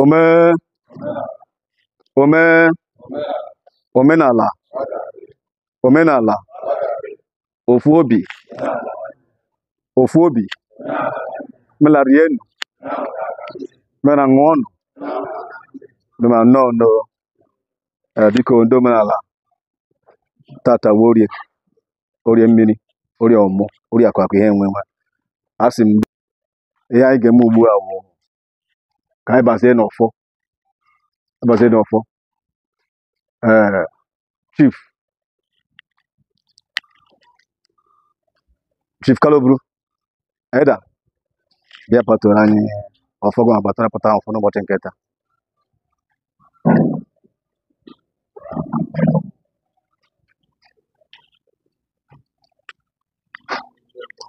Ome ome omenala omenala ofu obi ofu obi mela rienu mela ṅụọnụ mela nnọọ nnọọ. Biko ndị omenala tata bụ orie, orie mmiri, orie ọmụmụ, orie akụ akụ ihe enwe nwe. A sị m ihe anyị ga-eme ugbu a bụ ka anyị bazie n'ọfọ, bazie n'ọfọ. Ee, Chief Chief Kaloburu Eda bịa patụrụ anyị ọfọ gị ma gbatara pụta ọfọ n'ụbọchị nke taa.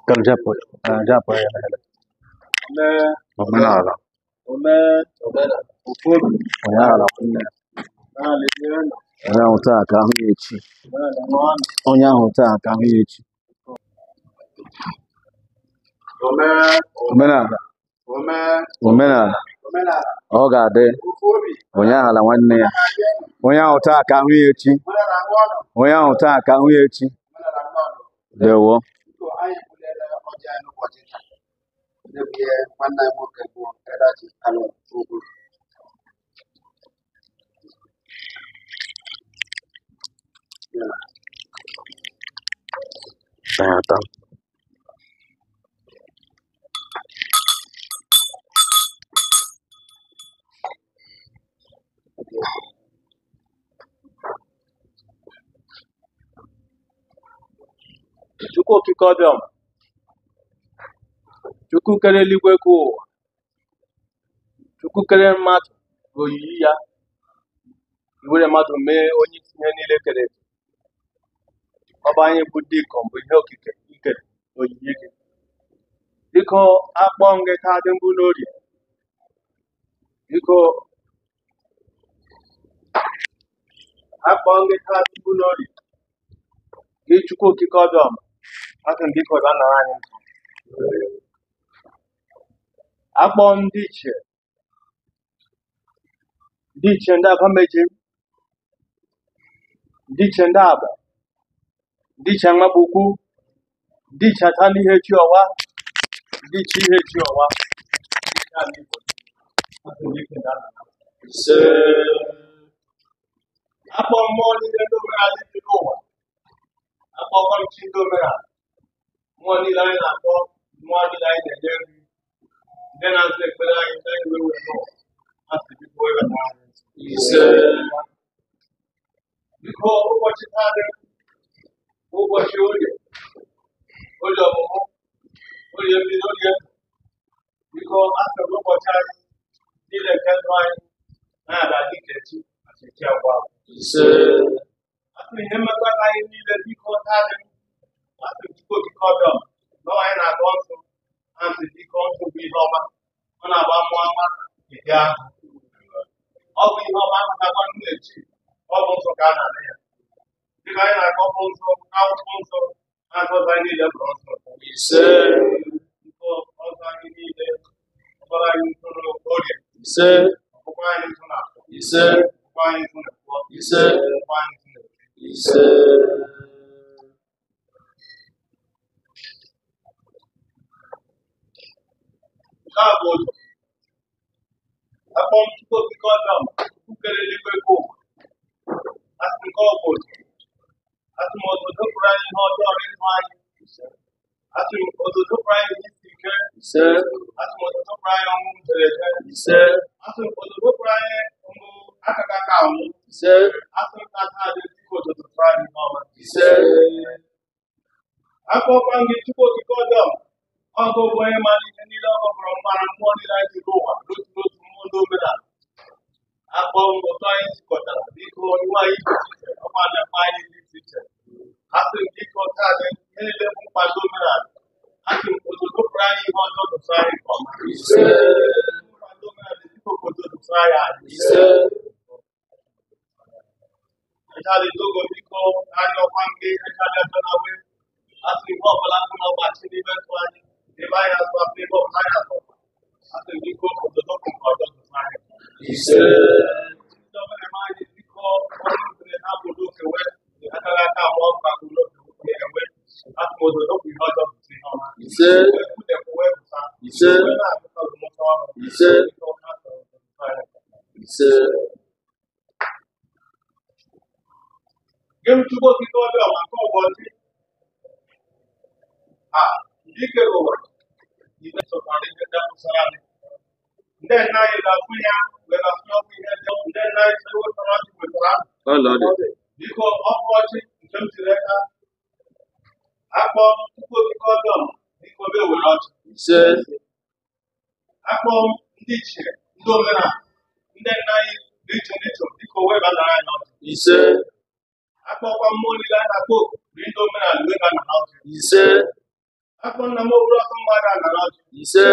Kalu japụ japụ ya omenala onye ala nwanne onye ahụ taa ka ahụ ya echi, onye ahụ taa ka ahụ ya echi. Omenala omenala ọ ga-adị onye ala nwanne ya, onye ahụ taa ka ahụ ya echi, onye ahụ taa ka ahụ ya echi. Ndewo. Ata. Chukwu okike ọbịọma, Chukwu kere eluigwe kee ụwa, Chukwu kere mmadụ n'oyiyi ya, iwere mmadụ mee onye isi ihe niile kere eke. Ọ bụ anyị bụ ndị ikom bụ ihe okike ikere n'oyiyi gị. Biko akpọ m gị taa dị mbụ n'orie. Biko akpọ m gị taa dị mbụ n'orie. Gị Chukwu okike ọbịọma, asị m biko bịa nara anyị ntụ. Akpọ m ndị ichie, ndị ichie ndị Abameji, ndị ichie ndị Aba, ndị ichie Nwabukwu, ndị ichie Atala ihe chi ọwa, ndị ichie ihe chi ọwa, ndị ichie ala Igbo. Asị m biko bịa nara anyị. Akpọ mmụọ niile ndị omenala dị n'ụwa, akpọkọ m chi ndị omenala, mmụọ niile anyị na-akpọ, mmụọ niile anyị na-enye nri, ndị na-aza ekpere anyị ndị anyị wee wee n'ụwa. Asị biko wee nara anyị ntị. Biko ụbọchị taa dị ụbọchị orie, orie ọmụmụ, orie mmiri, orie ndụ. Biko asị m ụbọchị anyị niile nke ndụ anyị na-ada dịka echi asị echi agwụ agwụ. Asị ihe mmekọta anyị niile biko taa dị asị m Chukwu okike ọbịọma na ọ anyị na-agọ nsọ, asị biko nsọ bụ ihe ọma, ọ na-agba mmụọ ama ịdị ahụ. Ọ bụ ihe ọma ahụtakwa nnu echi, ọ bụ nsọ ka a na-ana ya. Dịka anyị na-agọ bụ nsọ, akwụkwọ nsọ, na-agọ ọzọ anyị niile bụrụ nsọ. Biko ọzọ anyị niile, ọbara anyị nsọ n'orie, ọkpụkpọ anyị nsọ n'afọ, Nke a bụ ụzọ. Akpọ m Chukwu Okike Ọbịọma, Chukwu kere eluigwe kee ụwa. Asị m nke ọ bụ ụzọ. Asị m otu dopụrụ anyị ihe ọjọọ n'ịtụ anyị. Asị m otu dopụrụ anyị ihe isi ike. Ise. Asị m otu dopụrụ anyị ọnwụ mberede. Ise. Asị m otu dopụrụ anyị mbụ akaka aka anwụ. Ise. Asị m ka taa dị dịka otu dopụrụ anyị ihe ọma. Ise. Akpọkwa m gị Chukwu Okike Ọbịọma, ọgụ bụ onye maara ihe niile, ọ gọpụrụ mara mmụọ niile anyị jiri ụwa n'otu n'otu, mmụọ ndị omenala. Akpọ m ụtọ anyị jikọtara, biko iwe anyị dị iche iche, ọkwa na-akpa anyị dị iche iche. Asị m biko taa dị ihe niile bụ mkpa ndị omenala. Asị m otu dopụrụ anyị ihe ọjọọ dụsara anyị nke ọma. Ise. Mkpa ndị omenala, biko ka otu dụsara anyị anyị. Ise. Echali Togo, biko arịọ ọkwa m gị echali Adanawe. Asị ihe ọbụla bụ n'ọgbachi n'ime ndụ anyị, ebe anyị azụ afọ, ebe ọbụla anyị azụ. Asị m biko obodo bụ nke ọjọọ dụsara anyị. Ise. Ndị ọbụla eme anyị, biko ọrụ ubere ha bụ n'okewe akara aka ma ọ bụ n'okewe ewe. Asị m obodo bụ ihe ọjọọ bụsị ihe ọma. Ise. Wee kwudekwu wee bụsa. Ise. Wee na-agụta ọzụmụta ọrụ. Ise. Biko ha chọrọ dụsara anyị. Ise. Gị m Chukwu Okike Ọbịọma, nke ọbọchị a ndị kere ụwa ibe sokwara ihe ndị kwụsara anyị. Ndị nna anyị ga-afụ ya wee ga-afụ ọkụ ihe ndị ndị nna anyị sị wetara ọjị wetara. Ọlọdị. Biko ọkụ ọjị nke m jiri aka akpọ m Chukwu Okike Ọbịọma, biko bịa were ọjị. Ise. Akpọ m ndị ichie, ndị omenala, ndị nna anyị dị iche n'iche, biko wee banara anyị ọjị. Ise. Akpọkwa mmụọ niile a na-akpọ oku na ndị omenala wee banara ọjị. Ise. Akpọ nna m oburu ọtọ mmadụ anara ọjị. Ise.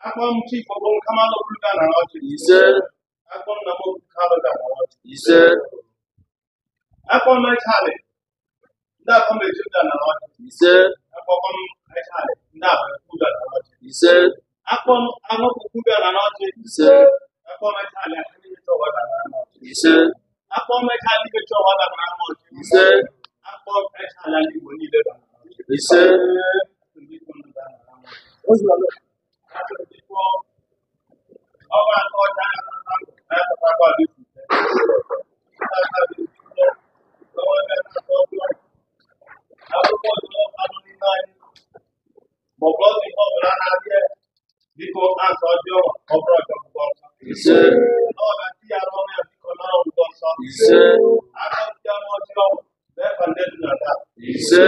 Akpọ m Chief Obom Kamalụ Oburu anara ọjị. Ise. Akpọ nna m Oburu Kalụ anara ọjị. Ise. Akpọ m Echali ndị akọ m eji anara ọjị. Ise. Akpọkwa m Echali ndị akọ anara ọjị. Ise. Akpọ m Anọkwukwu anara ọjị. Ise. Akpọ m Echali Akịrịcha ụwa anara ọjị. Ise. Akpọ m Echali Ibecha ụwa anara ọjị. Ise. Akpọ m Echali ala Igbo niile anara ọjị. Ise. Ise. Ise. Ise.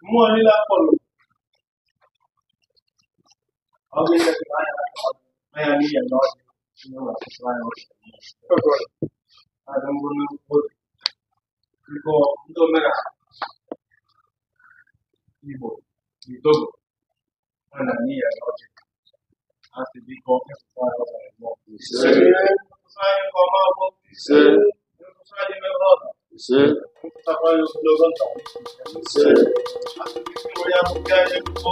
Mmụọ niile akpọrọ ọ bụ ihe dị anya anya n'ihe na ọjị ihe ụlọ akwụkwọ anyị ọjị adị mbụ n'obi. Biko ndị omenala Igbo Itogo a na n'ihe na ọjị a sị biko ịfụta anyị ọbara mmụọ. Ise. Ịfụta anyị nke ọma bụ Ise. ịfụta anyị mebe ọzọ. Ise. Ịfụtakwa anyị ogologo ndụ. Ise. A sị biko nwere ya bụ nke anyị ebubo.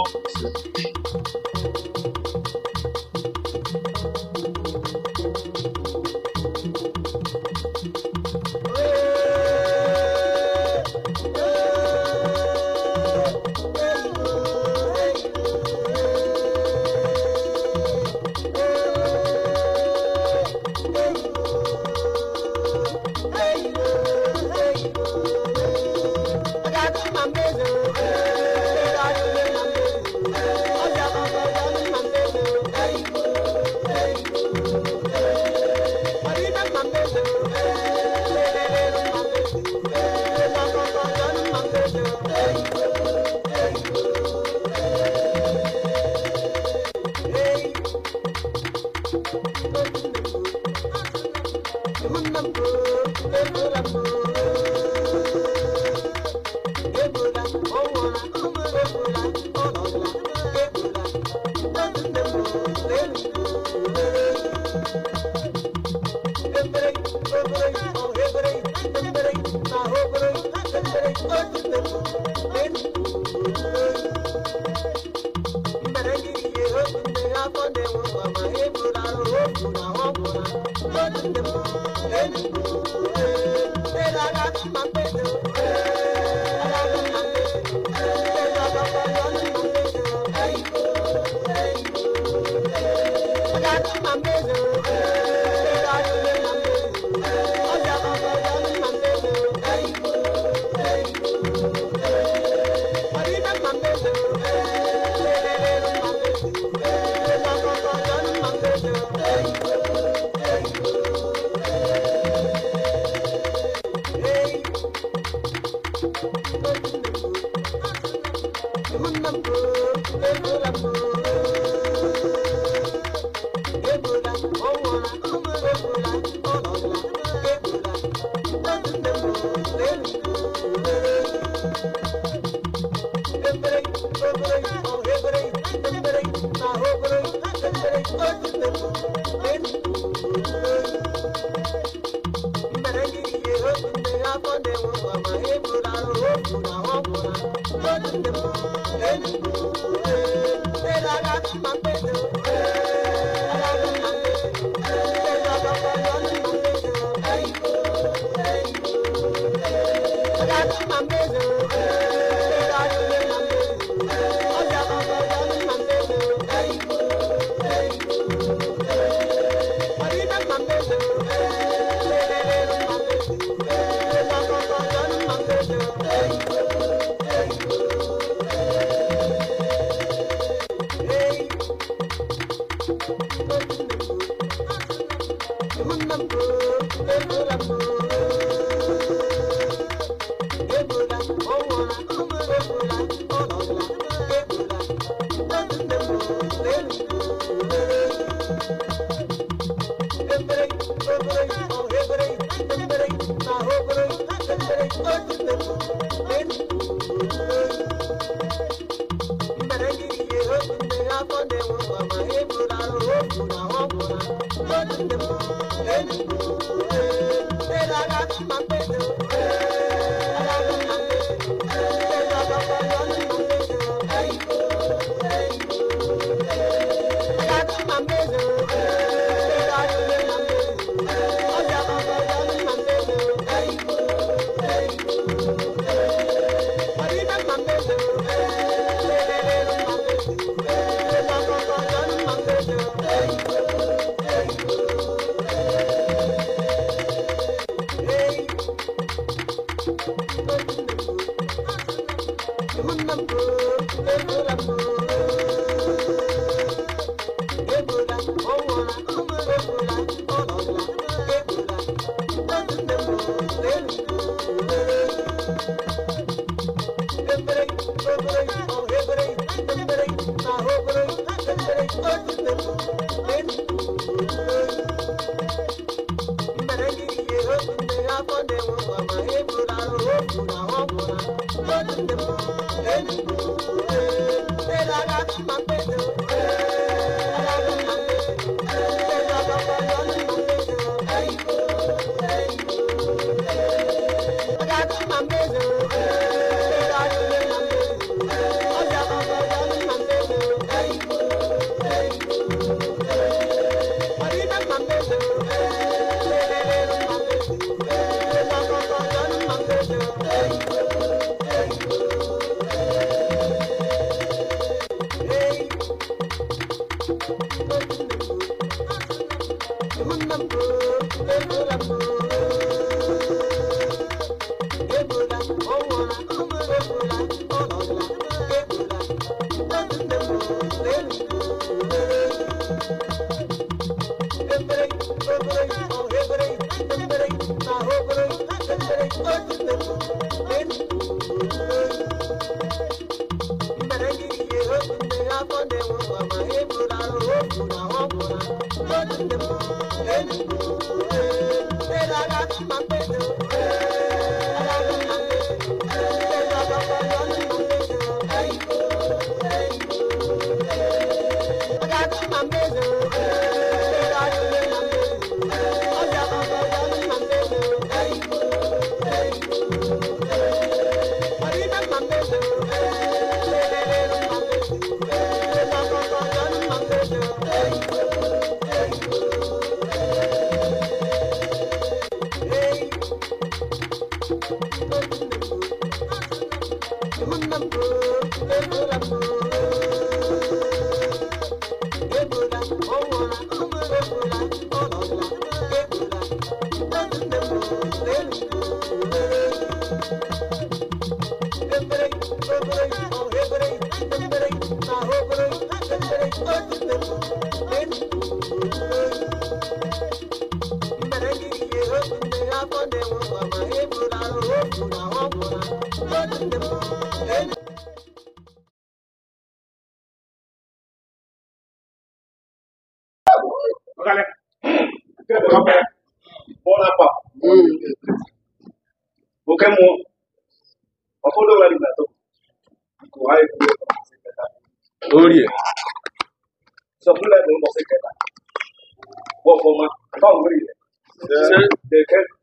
Ise,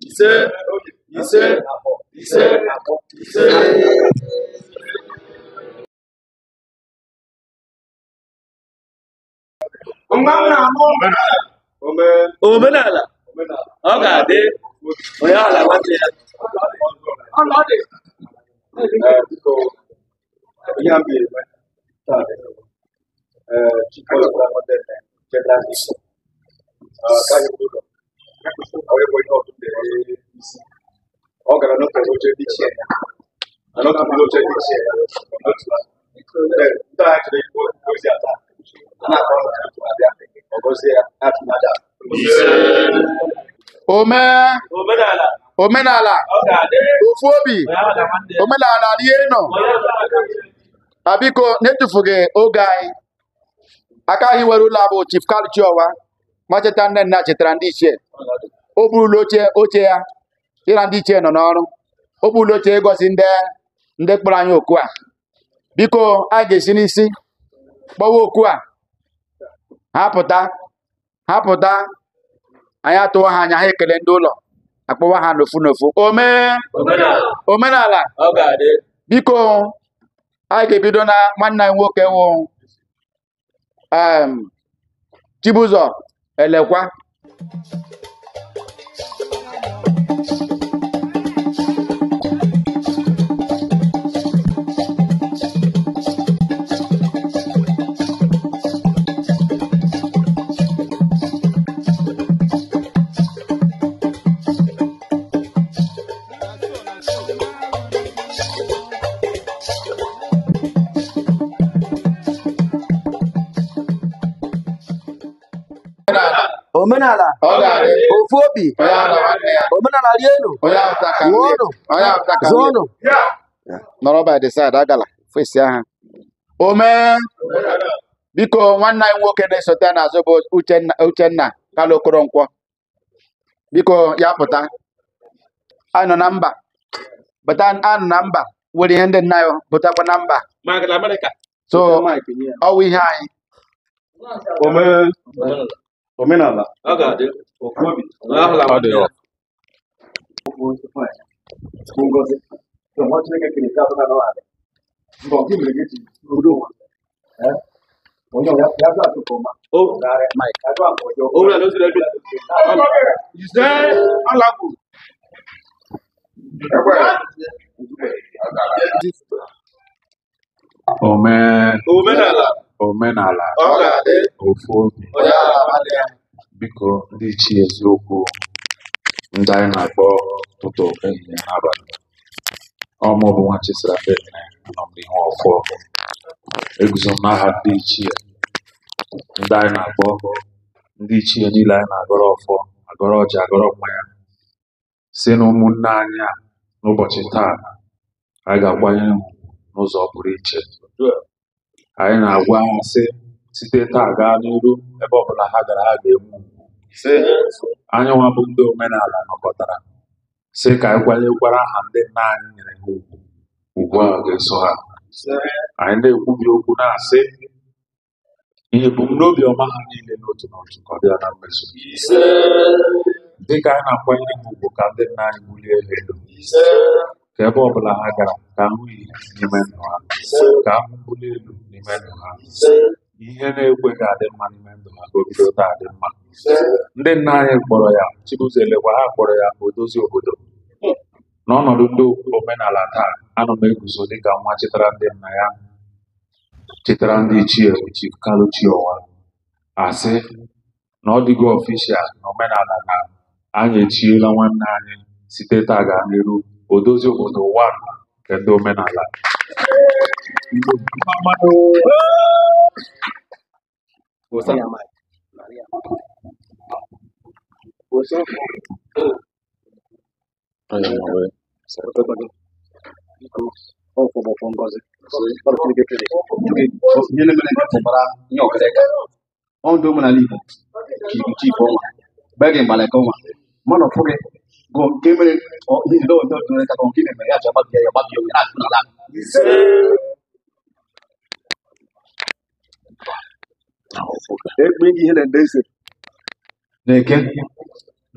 ise, ise, ise, ise. Omenala ọ ga-adị onye ala nwanne ya. Ọ gara n'otu oche dị iche ya. N'otu oche dị iche ya. N'otu a. Ndị agha chere igbo ozi ata. A na-akpọ ọnụ abịa. Ọ gọzie ya na-atụ n'aja. Omee Omenala omenala ọ ga-adị ofu obi onye ala nwanne ya. omenala rie nọ Onye ala nwanne ya. ma biko na-etufughị oge anyị aka hiwere ụlọ a bụ Chief Kalu Chiowa ma cheta nne nna chetara ndị ichie o burula oche oche ya ya na ndị ichie nọ n'ọrụ o burula oche ịgọzi ndị kpọrọ anyị oku a biko anyị ga-esi n'isi kpọwa oku a ha pụta ha pụta anyị atụwa ha anya ha ekele ndị ụlọ akpọwa ha n'ofu n'ofu omee Omenala omenala ọ ga-adị biko anyị ga-ebido na nwanne anyị nwoke wụ Chibụzọ Elekwa. Omenala Ọ ga-adị ofu obi onye ala nwanne ya omenala rienu onye ahụta ka nne ṅụọnụ onye ahụta ka nne zụọnụ. Nọrọ by the side agala fesi aha omee. Biko nwanne anyị nwoke na-esote n'azụ bụ Uchenna Uchenna Kalu Okoronkwo biko ya pụta anyị nọ na mba pụta anọ na mba nwere ihe ndị nna anyị pụtakwa na mba maka na Amerịka. So ọ wụ ihe anyị Omenala Ọ ga-adị ofu obi onye ala nwanne ya. ngozi. Nwa Chineke kere ike atụta n'ụwa. Mbọ nke mere gị ji udo ụwa. Onye ya ya gwa atụpụ ma. O Ya gwa nke ọjọọ. omenala o siri ebe. Ise alagwu. Omee Omenala omenala ọ ga-adị ofu obi onye ala nwanne ya. biko ndị ichie eziokwu ndị anyị na-akpọ ụtụtụ ehihie n'abalị ọ mụ bụ nwa Chisara Ndene anọ m n'ihu ọfọ eguzo m n'aha ndị ichie ndị anyị na-akpọ ndị ichie niile anyị na-agọrọ ọfọ agọrọ ọjị agọrọ mmanya si na ụmụnne anyị a n'ụbọchị taa anyị ga-akwanyere ha ugwu n'ụzọ pụrụ iche. Anyị na-agwa ha sị site taa gaa n'iru ebe ọbụla ha gara ha ga-enwe ugwu. Anyị nwa bụ ndị omenala nọkọtara sị ka anyị kwanyekwara aha ndị nna anyị nyere ha ugwu ugwu ahụ ga-eso ha. Anyị na-ekwubi okwu na-asị ihe ebumnobi ọma ha niile n'otu n'otu ka ọ bịa na mmezu. Dịka anyị na-akwanyere ha ugwu ka ndị nna anyị bulie ha elu ka ebe ọbụla ha gara ka ahụ ihe n'ime ndụ ha ka ahụ mbuli elu n'ime ndụ ha ihe na-ekweghị adị mma n'ime ndụ ha ka o bido taa dị mma. Ndị nna anyị kpọrọ ya Chibuzo Elekwa ha kpọrọ ya odozi obodo. N'ọnọdụ ndị omenala taa ana m eguzo dịka nwa chetara ndị nna ya chetara ndị ichie bụ Chief Kalu Chiowa asị na ọ dịgo ọfishal na omenala na anyị echiela nwanne anyị site taa gaa n'iru odozi obodo 1 nke ndị omenala. Igbo mma mmanụ. Ihe na-emere nke pụtara ihe ọkịrịka. Ọ ndị omenala Igbo ka ibu chi ife ọnwa. Gbee gị mgbalịka ọnwa. Mmanụ ọfụ gị gụ nke mere ihe ndị ọjọọ tụrụ ka nke na-eme ya ji agbabie ya agbabie onwe na-atụ n'ala. Ekpe gị ihe na-ede ise. Na-eke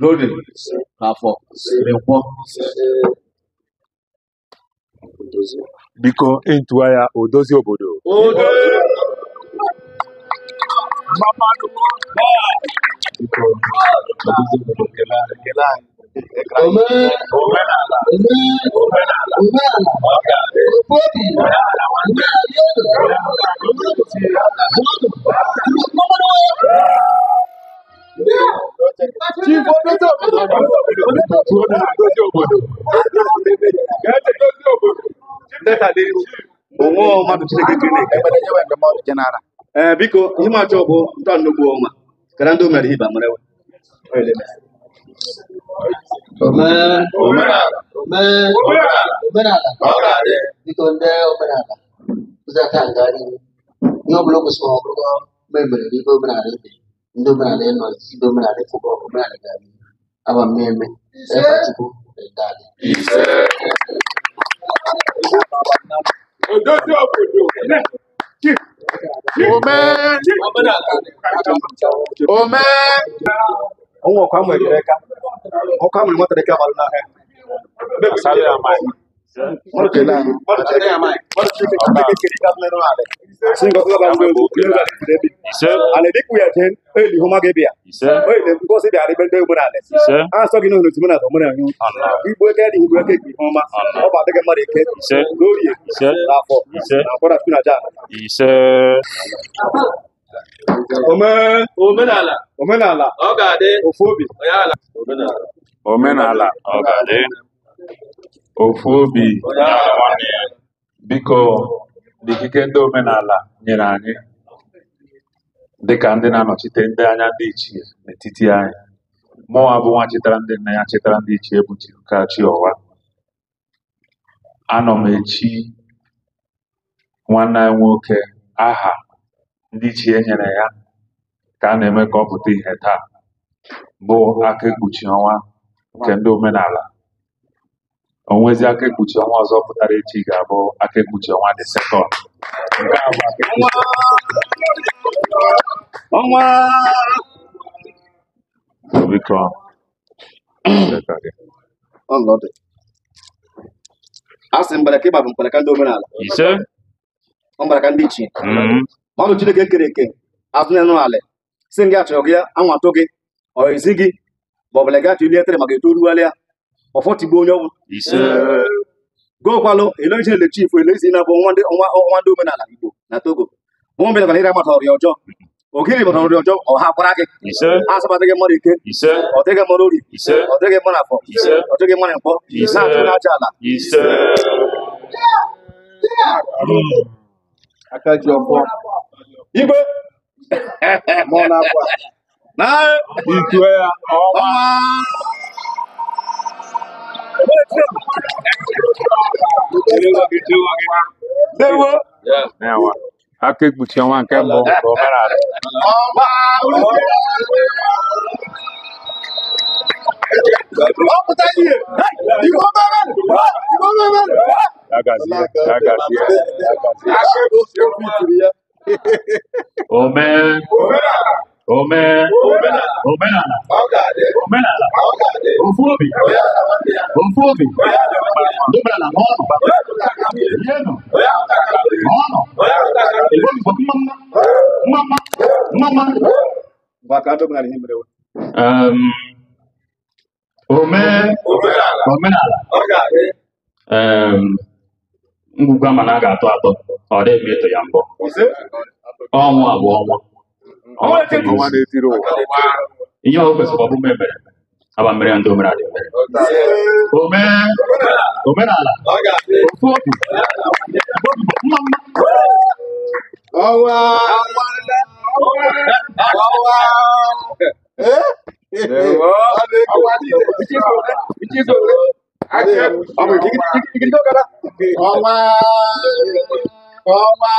N'orie, n'afọ, nkwọ. Biko intua ya odozi obodo. Biko odozi obodo kelee anyị. Kelee anyị. Omenala. Omenala. Ọ ga-adị. Chief Odozi obodo. Tuo na odozi obodo. Onwe mmadụ Chineke kere eke. Ekpere nyewe ndụmọdụ general. Ee, biko ihe m achọ bụ ntọ nnukwu ọnwa kara ndị o mere hiba mara ewe. Omenala. Omenala. Ọ ga-adị. Biko ndị omenala ụzọ aka nga n'ihu ihe ọ bụla o kwesịrị ọ bụrụ mebere n'ibe omenala ebe ndị omenala ịnọ ibe omenala ịfụkọ omenala gara n'ihu aba mmemme efa Chukwu na ndị Odozi obodo. Ome. Ome. Ọnwa ọkwa nwere aka. Ọkwa nwere nwata eke abalị n'ahịa. Asali ya mic. Mmadụ Kelee anyị. Mmadụ Chineke mmadụ Chineke Chineke kere ike azụ n'elu ala. Sị ngọzi ọba ndị ozi ihe gara ebiri ebi. Ise. Ala dịkwu ya jee eli hụma gị bịa. Ise. Oyi ngozi bịara ebe ndị omenala. Ise. A sọ gị n'ụlọ otu omenala omenala. Ọnọ. Igbo eke dị igbo eke ihe ọma. Ọnọ. Ọ bụ adịghị mmadụ eke. Ise. N'orie. Ise. N'afọ. Ise. Na nkwara na aja. Ise. Ome. Omenala. Omenala. Ọ ga-adị. Ofu obi. Onye ala. Omenala. Omenala Ọ ga-adị. ofu obi Onye ala nwanne ya. biko n'ikike ndị omenala nyere anyị dịka ndị na-anọchite ndị anya ndị ichie n'etiti anyị. Mụnwa bụ nwa chetara ndị nna ya chetara ndị ichie bụ Chibukachi Ọwa. Anọ m echi nwanne anyị nwoke aha ndị ichie nyere ya ka a na-eme ka ọ pụta ihe taa bụ aka ekpuchi ọnwa nke ndị omenala. Onwezi aka ekpuchi ọnwa ọzọ pụtara echi ga-abụ aka ekpuchi ọnwa the second. Nke a bụ aka ekpuchi Ọnwa. biko dịka gị. Ọnọdụ. A sị mbaraka ịgba bụ mkparaka ndị omenala. Ise. Ọ mbaraka ndị ichie. Mm. Mmadụ Chineke kere eke azụ n'elu ala. Sị gị achọrọ gị anwa atụ gị ọ ezi gị ma ọ bụla gị achọ ilie tere maka etoruwalịa ọfọ tigbuo onye ọbụla. Ise. Gokwalụ eloji ele chifu elezi na-abụ nwa ndị ọnwa ọnwa ndị omenala Igbo na Togo. Nwa omenala ire amata ọrịa ọjọọ. Ogiri batara ọrịa ọjọọ ọha kwara gị. Ise. Asabata gị mmadụ ike. Ise. Ọ dịghị mmadụ ori. Ise. Ọ dịghị mmadụ afọ. Ise. Ọ dịghị mmadụ mkpọ. Ise. Na-achụ n'aja ala. Ise. Aka ji ọfọ. Igwe. Mụọ na-akwa. Na Itue ya ọnwa. Ndewo. Ndewo. Aka ekpuchi ọnwa nke mbụ nke omenala. Ọnwa. Ọ pụta ihe. Igbo mere. Igbo mere. Ya gazie, ya gazie, ya gazie. Ome. Ome. Omenala. Omenala. Ofu obi. Ofu obi. Ndị omenala n'ọnụ. Rienụ. N'ọnụ. Igbo Igbo mma mma. Mma mma. Mma mma. Gwa ka ndị omenala ihe mere. Ome. Omenala. Ngwugwu ama na a ga-atọ atọ ọ dịghị mma ịtụ ya mbọ. Ise. Ọnwa bụ ọnwa. Ọnwa tiri Ọnwa izu. na-etiri ụwa. Ihe ọ kwesịrị ọ bụ mere aba mere ya ndị omenala emere. Ome. Omenala. Ofu obi. Igbo Igbo mma mma. Ọnwa. Ọnwa. Eh? Ọnwa niile. Ọ bụ ikirikiri ọkada. Ọnwa. Ọnwa.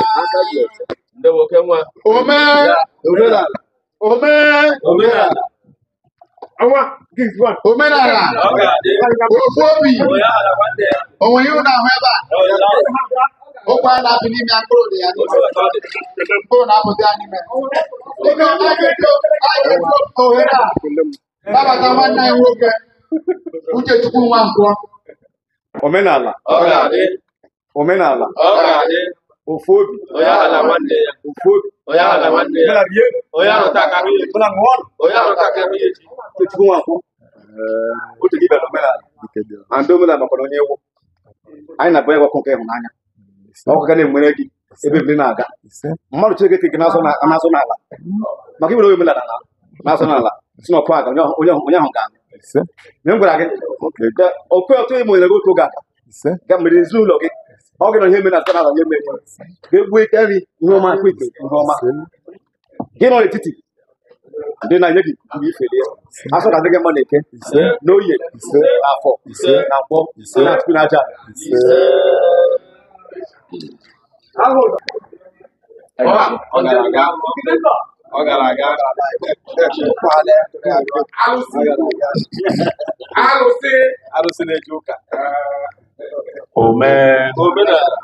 Ndị nwoke nwa. Ome. Omenala. Ome. Omenala. Omenala. Ọ ga-adị. Ofu obi. Onye ala nwanne ya. Onwe ihe unu ahụ ebe a. Ụkwa a na-apụ n'ime ya, mkpụrụ dị ya n'ime. Mkpụrụ na-apụta ya n'ime. Biko, a ga-eji ohere a Nabata nwanne anyị nwoke Uchechukwu Nwankwọ. Omenala, Ọ ga-adị. omenala, Ọ ga-adị. ofu obi, Onye aghala nwanne ya. ofu obi. Onye aghala nwanne ya. Omenala rie, Onye arụta aka ahụ ya echi. omenala ṅụọ ọnụ. Onye arụta aka ahụ ya echi. Uchechukwu Nwankwọ, otu gị bịara omenala. Ma ndị omenala makwara onye ewu. Anyị na-abụ ya gwakọ nke ịhụnanya. Na ọkụ ga na-enwere gị ebe ebili na-aga. Mmadụ Chineke kere gị n'azụ n'ala. Maka iwere onye omenala na n'azụ n'ala si n'ọkụ aga onye ahụ onye ahụ ga-anụ. Nye m gwara gị, ọkụ ọtụ ịmụ nyere gị otu oge aka. Ga mere ezinụlọ gị. Ọ gị nọ ihe mere na n'ala ihe mere. Ga-egbu ike nri ihe ọma akwa ite ihe ọma. Gị nọ n'etiti ndị na-enye gị mgbe ifelie. Asọ ga-adị gị mma n'eke, n'oye, n'afọ, na nkwọ, na achụpụ na aja. Ọ gara aga. Ọ gara aga. Arụsị. Arụsị na-eje ụka. Omee, Omenala.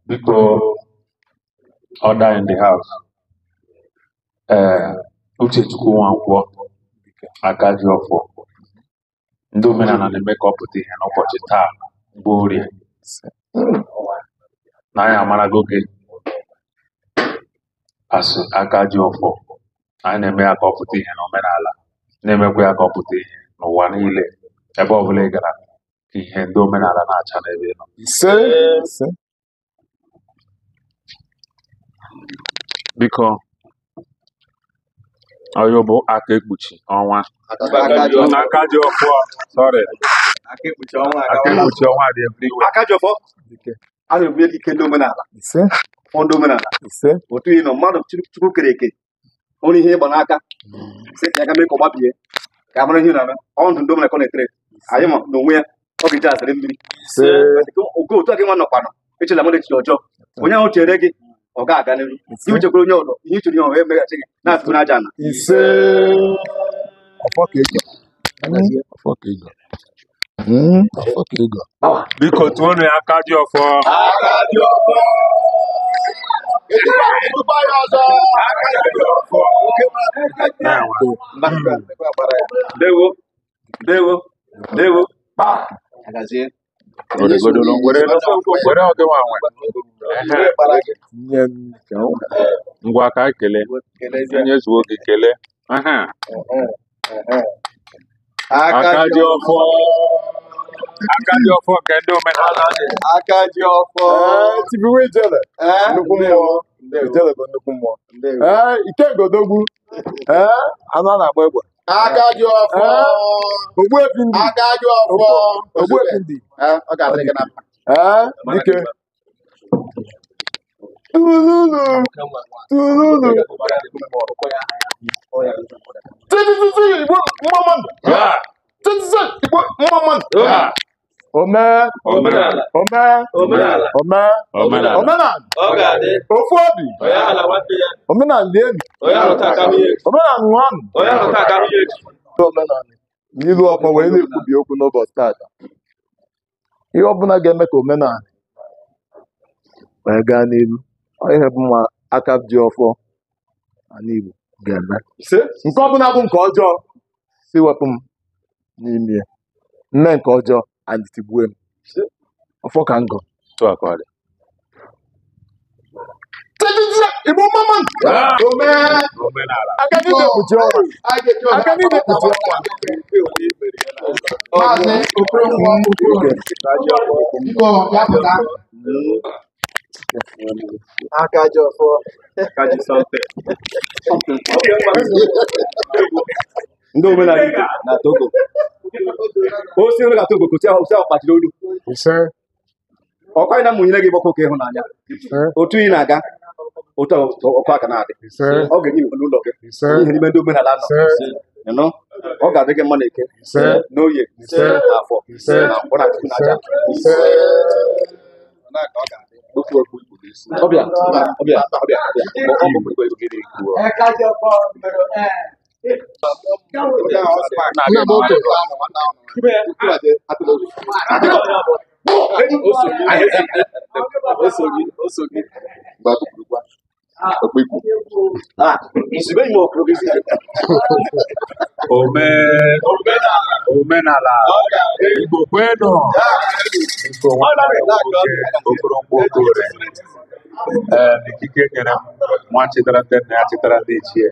biko, order in the house. Ee, Uchechukwu Nwankwọ, aka ji ọfọ. Ndị omenala na-eme ka ọ pụta ihe n'ụbọchị taa bụ Orie. Na anyị amarago gị asị aka ji ọfọ. Anyị na-eme ya ka ọ pụta ihe n'omenala, na-emekwa ya ka ọ pụta ihe n'ụwa niile. Ebe ọ bụla ị gara, ka ihe ndị omenala na-acha n'ebe ị nọ. Ise, ise. Biko, ọyụ bụ aka ekpuchi ọnwa. Aka ji ọfọ. Aka ji ọfọ, sorry. Aka ekpuchi ọnwa Aka agawala. ekpuchi ọnwa dị everywhere. Aka ji ọfọ, a na-ebunye gị ike ndị omenala, Ise, fọ ndị omenala. ise. Otu ị nọ mmadụ Chukwu kere eke, onye ihe ịgba n'aka, sị ya ga mee ka ọ gbabie, ka a mara ihe ị na-eme. Ọ ndụ ndị omenala ka ọ na-etere. Anyị ma n'onwe ya, ọ ga-eji azịrị mmiri. Ise. Oge otu a gị nwa nọkwanụ, echela mmadụ echiche ọjọọ. Onye ahụ chere gị, ọ ga-aga n'ihu. Gị chekwara onye ọzọ, ihe i chere ihe ọzọ emeghachi gị, na-atụ n'aja ala. Ise. Ọfọ ka ego. Ọfọ ka ego. Ọfọ ka ego. Biko tụọnụ ya aka ji ọfọ. Aka ji ọfọ. Etukwa etukwa ya ọzọ. Aka ji ọfọ. Na-enwe. Ndewo, ndewo, ndewo. Weregodolo, were were oge nwa nwe. Ehe. Nye m ka ọ. Ngwa ka anyị kelee. Onye zuo gị kelee. Ehe. Aka ji ọfọ. Aka ji ọfọ nke ndị omenala. Aka ji ọfọ. Ee, tibiwe ijele. Ee, Nnukwu ndewo. mmụọ. Ndewo. Ijele bụ nnukwu mmụọ. Ndewo. Ee, Ikengodogwu. Ee, anụ a na-agba egbe. Aka ji ọfọ. Ee, Ogbuefi ndị. Aka ji ọfọ. Ogbuefi ndị. Ee, ọ ga-adịrị gị na mma. Ee, dike. Tululu. Tululu. Tititi Igbo mma mmadụ. Ya! Tititi Igbo mma mmadụ. Ya! Omee, Omenala. omee, Omenala. omee, Omenala. omenala, Ọ ga-adị. ofu obi, Onye aghala nwanne ya. omenala elu, Onye arụta aka ahụ ya echi. omenala ṅụọnụ. Onye arụta aka ahụ ya echi. Omenala n'ilu ọkpọ wee na-ekwubi okwu n'ụbọchị tata. Ihe ọbụla ga-eme ka omenala wee gaa n'ihu, ọ ihe bụ mma aka ji ọfọ ala Igbo ga-eme. Nke ọbụla bụ nke ọjọọ, si wepụ m n'ime ya. Mme nke ọjọọ, and tigbue m. Ọfọ ka ngọ. Tụọ aka ọ dị. Tititi Igbo mma mmadụ. Ya! Omee. Omenala. Aka niile kpuchie ọnwa. Anyị ga-eji ohere Aka niile akpọbata kpuchie ọnwa. Maazị Okoronkwo Okoro. Biko ya pụta. Aka ji ọfọ. Aka ji something. Ndị omenala Igbo na Togo. Osi nri na Togo gosi ahụ osi ahụ kpachiri olu. Ise, Ọkwa anyị na-amụnyere gị gbakọ ka ịhụnanya. ise, Otu ị na-aga, otu a ọkụ aka na-adị. ise, Ọ ga-enye iwu n'ụlọ gị. ise, Ihe n'ime ndị omenala nọ. ise, Ịnụ? Ọ ga-adị gị mma n'eke, ise, n'oye, ise, n'afọ, ise, na nkwọ na chukwu na aja. ise. Ọbịa, ọbịa, ọbịa, ọbịa. Ọ bụ Igbo Igbo. Aka ji ọfọ mere ee. Nna m oke. O so gị. O so gị. Okpikwu. Ome omenala Igbo kwenu. Igbo nwanne m nwoke Okoronkwo Okorie. Ee, n'ikike nyere m nwa chetara ndị nna ya chetara ndị ichie.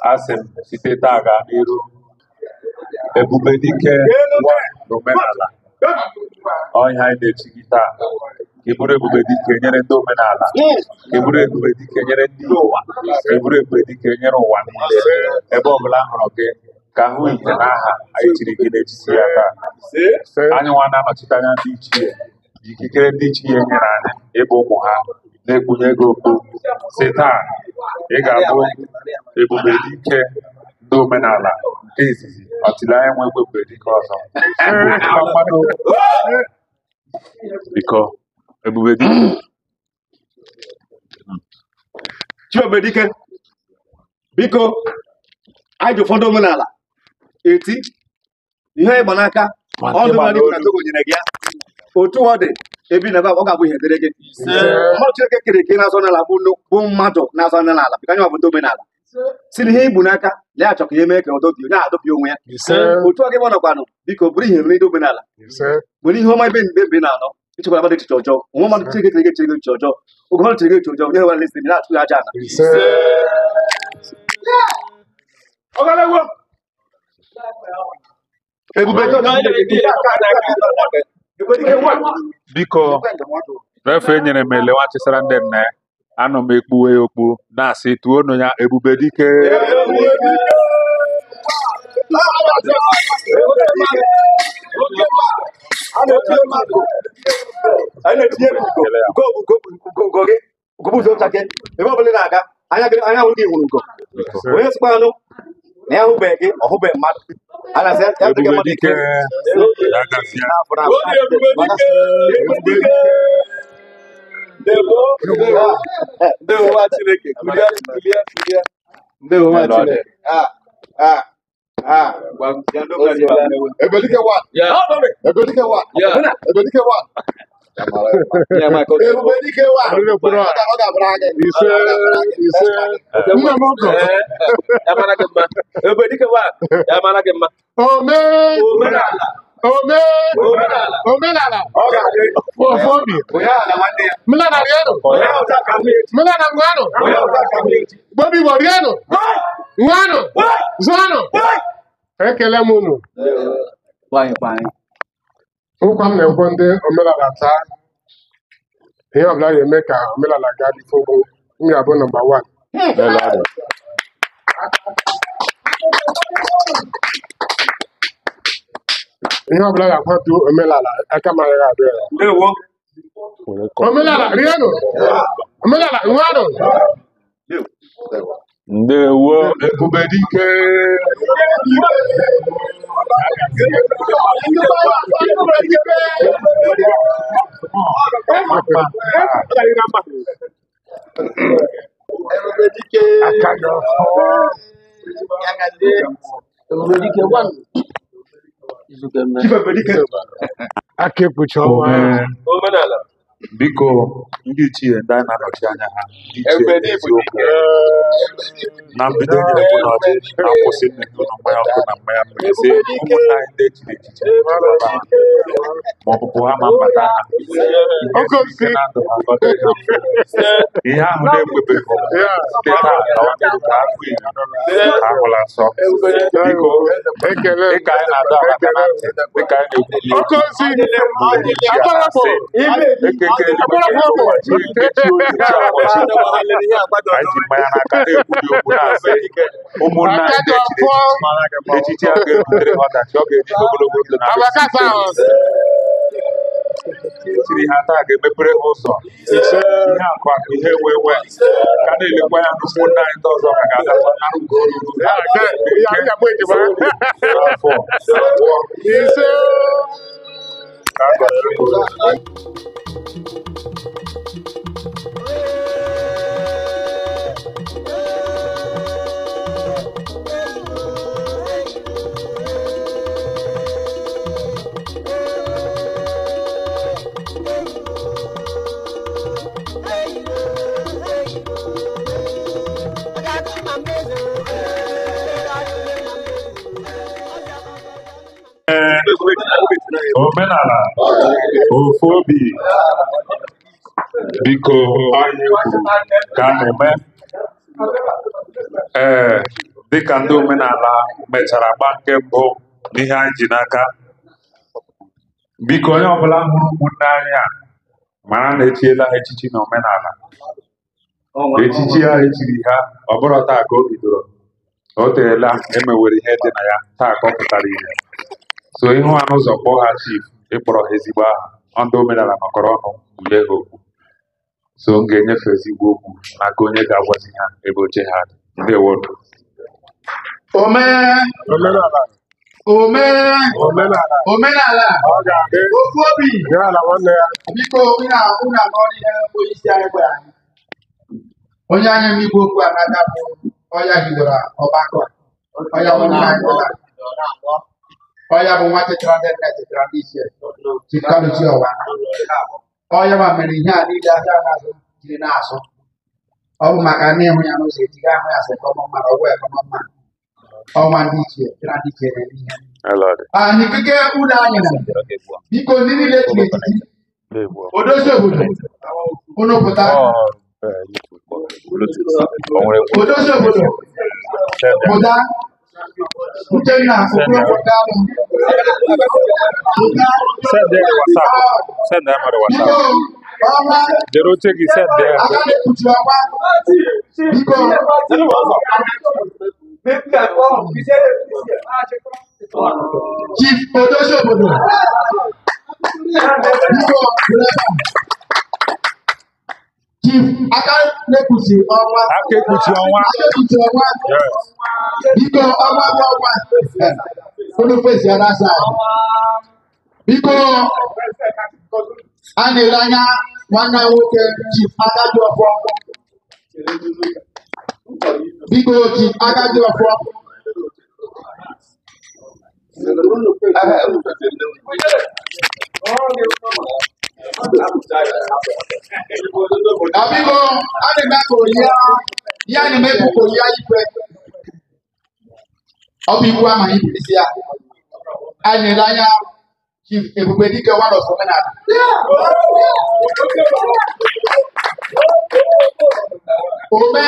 Asị m site taa gaa n'iru, ebube dike nwa n'omenala. Ọhịa anyị na-echi gị taa. Ka ị bụrụ ebube dike nyere ndị omenala. Ka ị bụrụ ebube dike nyere ndị ụwa. Ka ị bụrụ ebube dike nyere ụwa niile. Ebe ọ bụla a hụrụ gị, ka ahụ ihe n'aha anyị chiri gị n'echichi ya taa. Anyị nwa na-anọchite anya ndị ichie, ji ikikere ndị ichie nyere anyị ịbụ ụmụ ha na-ekpunye gị okpu si taa ị ga-abụ ebube dike ndị omenala nke izizi ọtịle anyị nwekwa ebube dike ọzọ. Igbo mmadụ biko ebube dike. Chiobedike, biko, anyị ji ụfọdụ omenala eti ihe ịgba n'aka ọdụ ma omenala nke Igbo na Togo nyere gị ya. Otu ọ dị, ebi na ebe a, ọ ga-abụ ihe dịrị gị. Mmadụ Chineke kere eke na-azọ n'ala bụ bụ mmadụ na-azọ n'ala bika anyị bụ ndị omenala si na ihe igbu n'aka na ya achọ ka ihe mee ka ọ dọbi onye adọbi onwe ya. Otu ọ gị ebe ọ nọkwanụ, biko bụrụ ihe ndị omenala nwere ihe ọma ebe mgbe mgbe na-anọ ichekwara mmadụ echiche ọjọọ onwe mmadụ Chineke kere eke chere gị echiche ọjọọ oge ọ chere gị echiche ọjọọ onye nwere lesi na-atụ ya aja ala. Ebube Biko refe nyere m ele nwa chisara ndị nna ya anọ m ekpuwe ya okpu na-asị tuonu ya ebube dike. Anyị na-etinye Kele ya. ugo ugo ugo ugo gị ugo ụzọ ncha gị ebe ọ bụla ị na-aga anya gị anya hụrụ gị hụrụ ugo onye sịkwa anụ na ya hụbeghị gị ọ hụbeghị mmadụ a na-asị ya dịka Ebube mmadụ dike ike ya gazie. na-afụ na-afụ. Ndewo nwa Chineke, kulie kulie kulie. Ndewo nwa Elu ọ dị. Chineke. Ah, ah, ah. Ebelike one. Ebelike one. Ebelike one. Ebelike one. Ọ ga-abụrụ anyị. Ise, ise. Nna m ọgọ. Ya mara gị mma. Ebelike one. Ya mara gị mma. Ome, Omenala. ome, Omenala. omenala. Ọ ga-adị Ofu obi. onye ala nwanne ya Mụ na rienụ. onye ọzọ ka m echi Mụ na ngwanụ. onye ọzọ ka m echi. Gbobi Igbo rienụ. Ngwanụ. Zụanụ. Ekele m unu. Nkwa m na-ekwe ndị omenala taa. Ihe ọbụla ga-eme ka omenala gaa dịfe ugwu. M ga-abụ nọmba wan. Elu ọ dị. Ihe ọbụla ga-akwatu omenala aka m agaghị adị ya. Ndewo. Were kọfị. Omenala rienụ. Omenala ngwanụ. Ndewo ebube dike. Aka gị ọfọ. Ebubedike one. Izukeme. Chief Ebubedike. Aka ekpuchi ọnwa. Ome Omenala. biko ndị ichie ndị anyị na-anọchi anya ha ndị ichie n'eziokwu na mbido nyere mụ na ọjị na nkwụsị mmemme ụlọ mmanya ọkụ na mmanya mmiri sị ụmụnna anyị ndị echiri echichi echekwa ha ma ọpụpụ ha ma mbata ha ihe Oke siri ike osisi. na ndụ ha ka ọ dịrị ha mfe ihe ahụ na-ekwebeghị omume Yeah. site taa gawa n'ihu ka afọ iri ka ahụla nsọ biko Ekele m. dịka anyị na-adọ aka na ntị dịka anyị na-ekwuli Oke okwu osisi. ndị ichie a na-asị Akpọrọpụ. ekekere Akpọrọpụ eluigwe ọgwụ. ụwa chi nkechi oyi chi afọ chi anyị ji mmanya n'aka na-ekwuli okwu na-asị ụmụnna Aka anyị dị ndị echiri ọfọ. echichi echichi a ga-ebutere ha ọdachi ọ ga-eji ogologo ndụ na arụsị Abakasa ike ahụ. echiri ha taa ga-emepere ha ụzọ Ise. ihe akụ akụ ihe enwe enwe ka na-elekwa ya na ụmụnna anyị ndị ọzọ ka ga-adakwa na nke oruru Ya, ha nke ya, eke ya bụ ejima. orie afọ abụọ Ise. ka a gọziri ha. Hey, hey. Omenala ofu obi. Biko, anyị kwuru ka a na-eme. Ee, dịka ndị omenala mechara gba nke mbụ n'ihe anyị ji n'aka. Biko, onye ọbụla hụrụ ụmụnne anyị a mara na echiela ha echichi na omenala. Echichi a echiri ha, ọ bụrụ taa ka o bidoro. O teela emewere ihe dị na ya, taa ka ọ pụtara ihe. So ihu ha n'ụzọ kpọọ ha chief, ịkpọrọ ha ezigbo aha. Ọ ndị omenala nọkọrọ ọnụ bulie ha okwu. So m ga-enyefe ezigbo okwu n'aka onye ga-agwazi ha ebe oche ha dị. Ndewo. Ome Omenala. ome Omenala. omenala Ọ ga-adị. ofu obi. Ya na nwanne ya. Biko, unu unu anọ ihe onye isi anyị gwara anyị. Onye anyị m igwe okwu a n'aka bụ ọya hiwere ọgbakọ a. Ọya bụ nna anyị ọla. Ọya bụ nwa chetara ndị nna chetara ndị ichie. Chief Kalu Chiọwa. Ọya ma mere ihe a niile ahịa na-azụ jiri na-azụ. Ọ bụ maka na ịhụ ya n'ụzọ ejighị ahụ ya sị kọmọ mma na ọgwụ ekọmọ mma. Ọnwa ndị ichie chetara ndị ichie na-eme ihe. Anyị ikike ụlọ anyị na biko ndị niile chiri echichi odozi obodo unu pụta odozi obodo pụta Uchenna Okonkwo Kanu pụta. Send ya WhatsApp. Send ya mmadụ Biko WhatsApp. ọnwa Dere oche gị send ya. aka na-ekpuchi ọnwa biko. Chief odozi obodo biko bụrụ ebe a. Chief aka na-ekpuchi ọnwa. Aka ekpuchi ọnwa. Aka ekpuchi ọnwa. Yes. Biko ọnwa bụ ọnwa. Unu face the other side. Biko a na-ele anya nwanne anyị nwoke Chief Agadi Ọfọ. Biko Chief Agadi Ọfọ. Na biko a na-eme ka oyi ihe a na-eme bụ ka oyi ikwe. Ọ bụ iwu ama ibisi ya. A na-ele anya Chief Ebube Dike one of omenala. Ome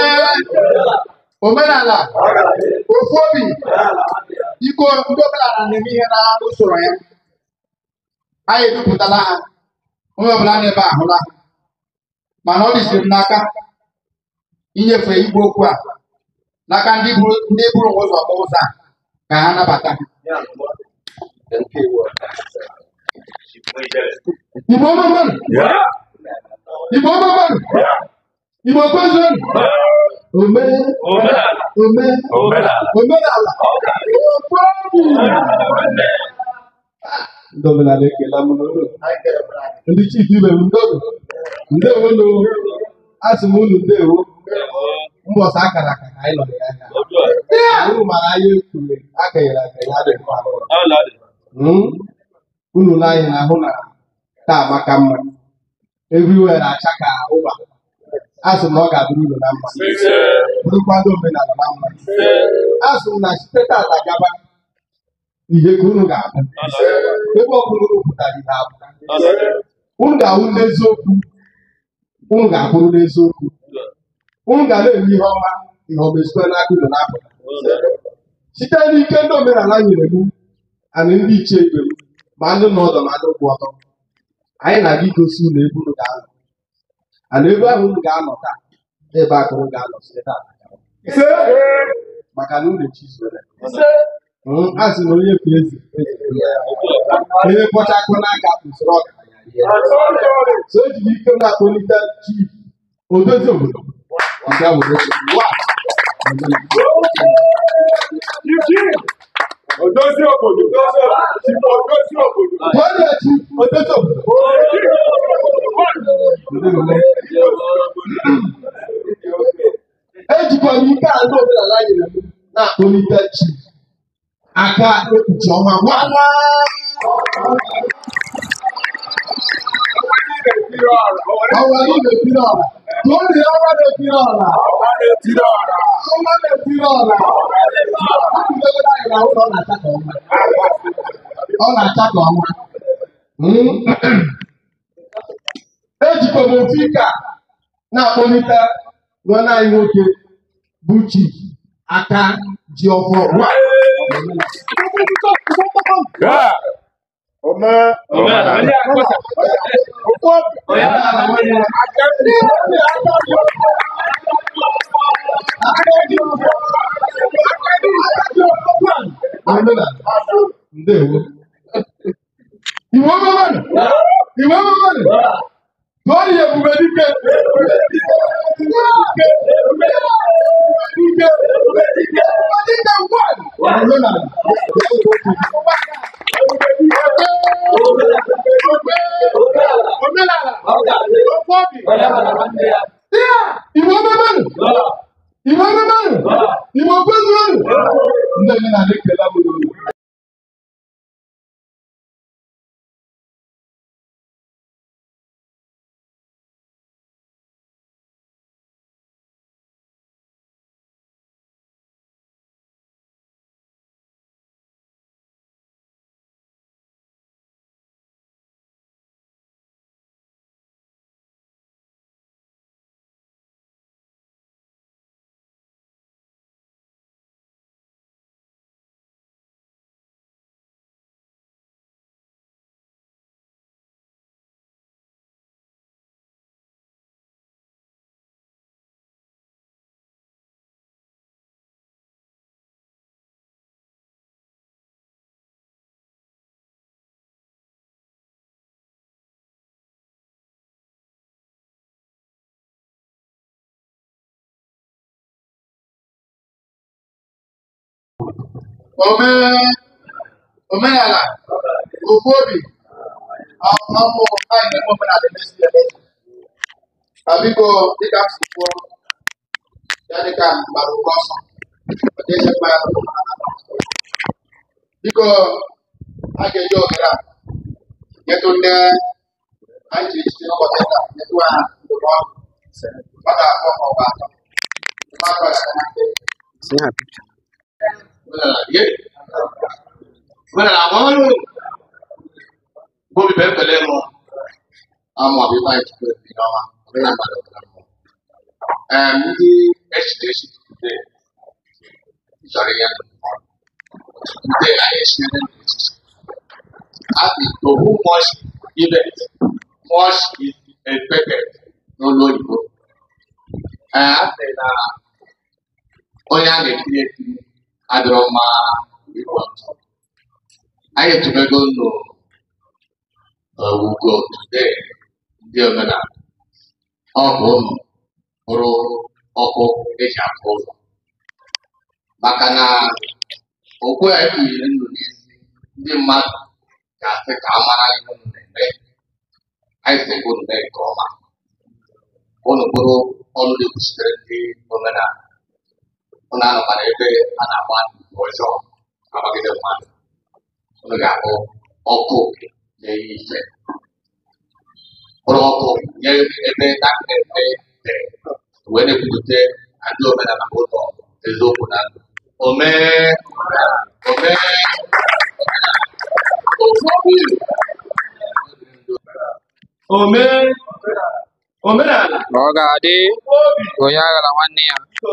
omenala ofu obi. Biko ndị omenala na-eme ihe na usoro ya. Anyị edupụtala ha. Onye ọbụla n'ebe a ahụla ha. Mana ọ dịziri m n'aka inyefe igwe okwu a n'aka ndị buru ndị buru ụzọ kpọọ ụzọ a ka ha nabata. Igbo ọma mmadụ! Igbo ọma mmadụ! Igbo kwezuonu! Ome ome omenala ofu obi! Ndị omenala ekele m n'ụlọ. Ndị chief ibe m ndewo. Ndewo nụ. Asị m unu ndewo. Mbọsị akara aka ka anyị nọ ya anya. Unu mara anyị ekwuru akanyere akanye adịghị mma. Unu lee anya na-ahụ na taa amaka mma. Everywhere na-acha ka ụba. Asị m na ọ ga-adịrị unu na mma. Bụrụkwa ndị omenala na mma. Asị m na site tata gaba ihe ka unu ga-abụ. Ebe ọ bụla unu pụtara ihe abụ. Unu ga-ahụ n'eziokwu. Unu ga-abụrụ n'eziokwu. Unu ga na-eme ihe ọma, ihe ọma esikwa n'aka unu na-apụta. Site n'ike ndị omenala nyere m ana ndị ichie ibe m ma ndị nọ ọdọ ma ndị kwụ ọtọ. Anyị na-aga igosi unu ebe unu ga-anọ. Ana ebe ahụ unu ga-anọ taa, ebe a ka unu ga-anọ site taa. Maka na unu echizuola. A sị na onye fee eze, eze fee ya. Onye kpọcha akụ n'aka usoro ọgaranya rie. So ejiri ike na-akpọlite chief odozi obodo nke a were oche. Wa! Odozi obodo. Chief odozi obodo. Onye chief odozi obodo. Ejikwa m ike a ndị omenala nyere m na-akpọlite chief aka ekpuchi ọnwa nwa ọnwa na-etiri ọra tụọ ọnwa na-etiri ọra ọnwa na-etiri ọra. Akụzogoro anyị na ụlọ na-acha ka ọnwa. Ọ na-acha ka ọnwa. Ejikwa m ofu ike a na-akpọlite nwanne anyị nwoke bụ Chief aka ji ọfọ nwa. Ome Ndewo. Igbo mmanụ! Igbo mmanụ! Tụọ ya ebube dike! Dike! Dike! Dike one! Omenala! Ofobi! Igbo mmanụ! Igbo mmanụ! Igbo kwezuonu! Ndị omenala ekele m unu. Omenala ofu obi ọmụ anyị na-eme omenala emesi emesi. Ma biko dịka m si kwuo ya dịka m gbara ụgwọ ọsọ ọ ga-eche mmanya n'ụkwụ m na biko a ga-eji ohere a nyetụ ndị anyị jiri jide n'ụbọchị taa nyetụ ha ndụmọdụ mmadụ abụọ ma ọ bụ atọ ndụmọdụ a ga-aga na ndị Omenala ye. Omenala ọrụ. Bobi bẹ́ẹ̀ pẹ̀lẹ́ mọ. Amụ ọbụ ife anyị chukwu ebi n'ọma. Omenala mmadụ ọbụla mmụọ. Ndị echiri echi today chọrọ ihe ndụmọdụ. Today anyị esiere ndị echichi. Asị to who much giveth, much is expected n'olu oyibo. Ee, asị na onye a na-etiri etiri adịrọ mma ịgba ọtọ. Anyị etubego nụ ugo today ndị omenala. Ọ bụ unu bụrụ ọkụ eji afụ ụzọ. Maka na okwu a ekpughiri ndụ n'isi ndị mmadụ ga-asị ka a mara ihe unu na-eme. Anyị sị ka unu mee nke ọma. Unu bụrụ ọnụ na-ekwuchitere ndị omenala. Unu anọkwara ebe a na-agba ndụ ọjọọ agbagide mmadụ. Unu ga-ahụ ọkụ na-enye ife. Bụrụ ọkụ nye ebe darkness dị wee na-ekwupụta na ndị omenala bụ ụzọ eziokwu na ndụ. Omee omee ofu obi. Ome omenala Ọ ga-adị obi onye aghala nwanne ya. so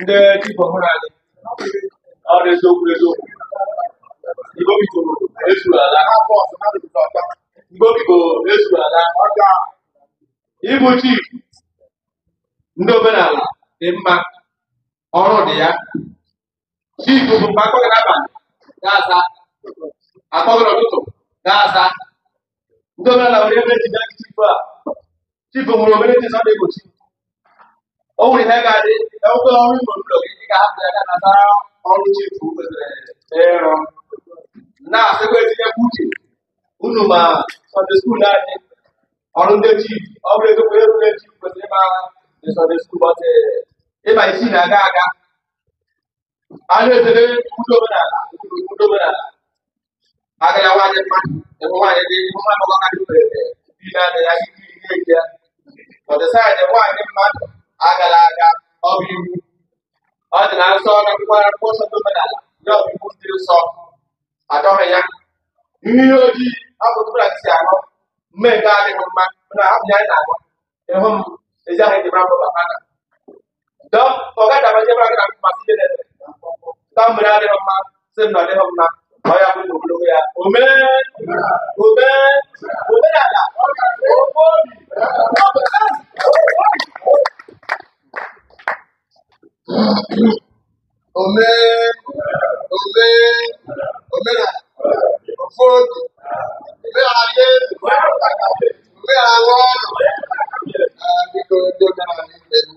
ndị chief ọhụrụ anyị ọ dị eziokwu eziokwu Igbo bikoro ezuru ala Igbo biko ezuru ala ịbụ chief ndị omenala dị mma ọrụ dị ya chief bụ mgbe akpọghị n'abalị ga-aza akpọghị n'ụtụtụ ga-aza ndị omenala nwere ebe eji bịa chief a chief nwere obere ndị sọ na-egbochi o nwere ihe ga-adị ewekwe ọrụ ime ụlọ gị ị ga-ahapụ ya ga nata ọrụ chief kwesịrị ịrụ na-asịkwa etinyekwa uche unu ma Sunday school anyị ọrụ ndị chief ọ bụrụ ezokwu eru ndị chief kwesịrị ịma the Sunday school but ịma isi na-aga aga a na-ezere ndị omenala ndị omenala agaghị nwaanyị mmadụ ebe nwaanyị dị ihu nwa agbọghọ ka dị kwere dị naanị ya ike ihe eji ya ọdịsaịdị nwaanyị mmadụ agala aga ọ bụ iwu ọ dị na nsọ na akwụkwọ akwụkwọ nsọ ndị omenala ya ọ bụ iwu ndị nsọ Achọghị ya ihe ojii hapụ tupu na si aṅụ mme nke adịghị mma na hapụ ya anyị na-aṅụ ịhụ m ezi ahụ eji mara mbụ papa na dọ ọ gaghị abaje mara gị na mmasị ihe na-eme ta mmiri adịghị mma sị m na ọ dịghị mma ọ ya bụ ogologo ya omee omee omenala ofe obi. Omee, omee, omenala, ofu obi, omenala ya elu, omenala ọnụ. Biko ndị omenala ibe m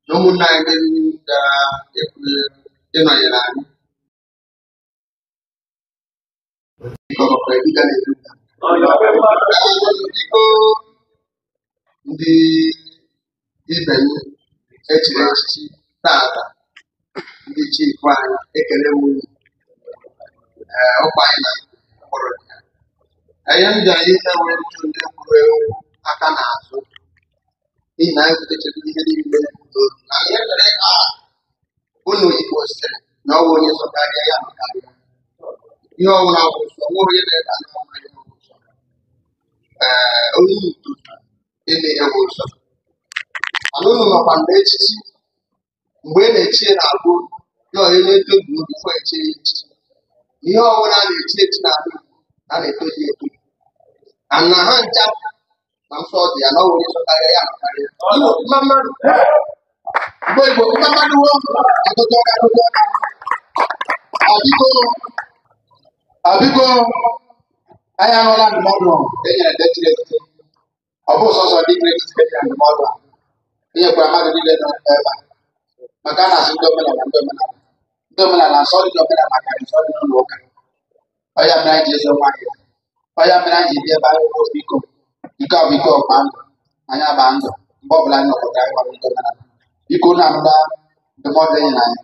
na ụmụnna anyị ndị bịara ịnọnyere anyị. Biko ọkwa dịka na-eru. Biko ndị ibe m echiri echichi tata, ndị chifu anyị, ekele m unu. Ee, ọkwa anyị na mkpọrọ ya. Ihe m bịara ime wee jụ ndị kwuru ewu aka n'azụ n'ihi na anyị kwutechebe ihe niile n'obi na ihe mere ka unu Igbo sịrị na ọ bụ onye zọkarịa ya nọkarịa ihe ọbụla bụ nsọ nwe onye na-ebe anya ọbụla ihe bụ nsọ. Ee, onye udo ime ihe bụ nsọ, mana unu nọkwa mgbe echichi mgbe e na-echi ya na-abụ ya onye na-etozu obi fọ echi ya echichi. Ihe ọbụla a na-echi echi n'ala Igbo a na-etozu etozu ana ha ncha na nsọ dị ya na ọ bụ onye zọkarịa ya nọkarịa. Igbo mma mmadụ, Igbo Igbo mma mmadụ wo akụkọ ọka akụkọ ọka. Abiko abiko anyị anụla ndụmọdụ e nyere ndị chiri echichi. Ọ bụ sọsọ ndị chiri echichi ka e nyere ndụmọdụ a, e nyekwara mmadụ niile nọ ebe a maka a na-asị ndị omenala ndị omenala ndị omenala nsọ dị n'omenala karịrị nsọ dị n'ụlọ ụka. Ọ ya mere anyị ji ezo nwa anyị, ọ ya mere anyị ji bịa ebe anyị bụ biko nke ọ bụ ike ọgba ndụ anyị agba ndụ mgbe ọbụla anyị nọkọtara anyị gwara ndị omenala biko unu anụla ndụmọdụ e nyere anyị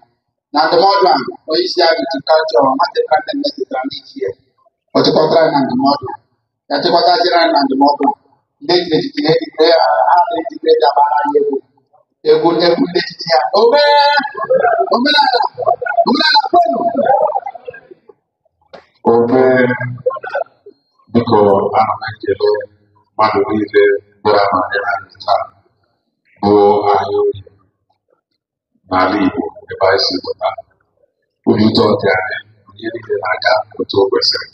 na ndụmọdụ a onye isi anyị ji kalchọ matetara ndị nne tetara ndị ichie ọ chịkọtara anyị na ndụmọdụ ya chịkọtaziere anyị na ndụmọdụ a ndị ejiri echichi ha ejikere ha ha na-ejikere ji agbara anyị egwu egwu egwu ndị echichi ha omee omenala omenala kwenu. Omee, biko ana m ekele mmadụ niile bịara nọnyere anyị taa bụ ahịa oyi n'ala Igbo ebe anyị si pụta. Obi ụtọ dị anyị ihe niile na-aga otu o kwesịrị.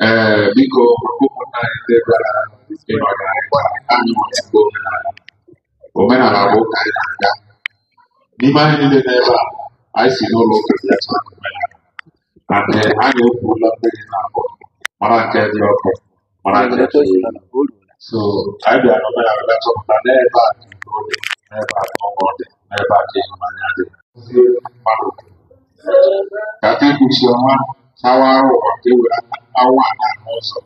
Ee, biko maka ụmụnna anyị ndị bịara ịnọnyere anyị taa, anyị nwere ezigbo omenala. Omenala bụ ụka anyị na-aga. N'ime anyị niile n'ebe a, anyị si n'ụlọ ụka bịa taa omenala. And anyị ekwuola mmiri na abụọ, mara nke dị ọkụ, mara nke dị oyi. So anyị bịara n'omenala bịa chọpụta n'ebe a ka udo dị, n'ebe a ka ọṅụ dị, n'ebe a ka ịhụnanya dị. Kụzie mmadụ ka aka ekpuchi ọnwa chawara ụwa ka e were awa a na-ahụ ụzọ.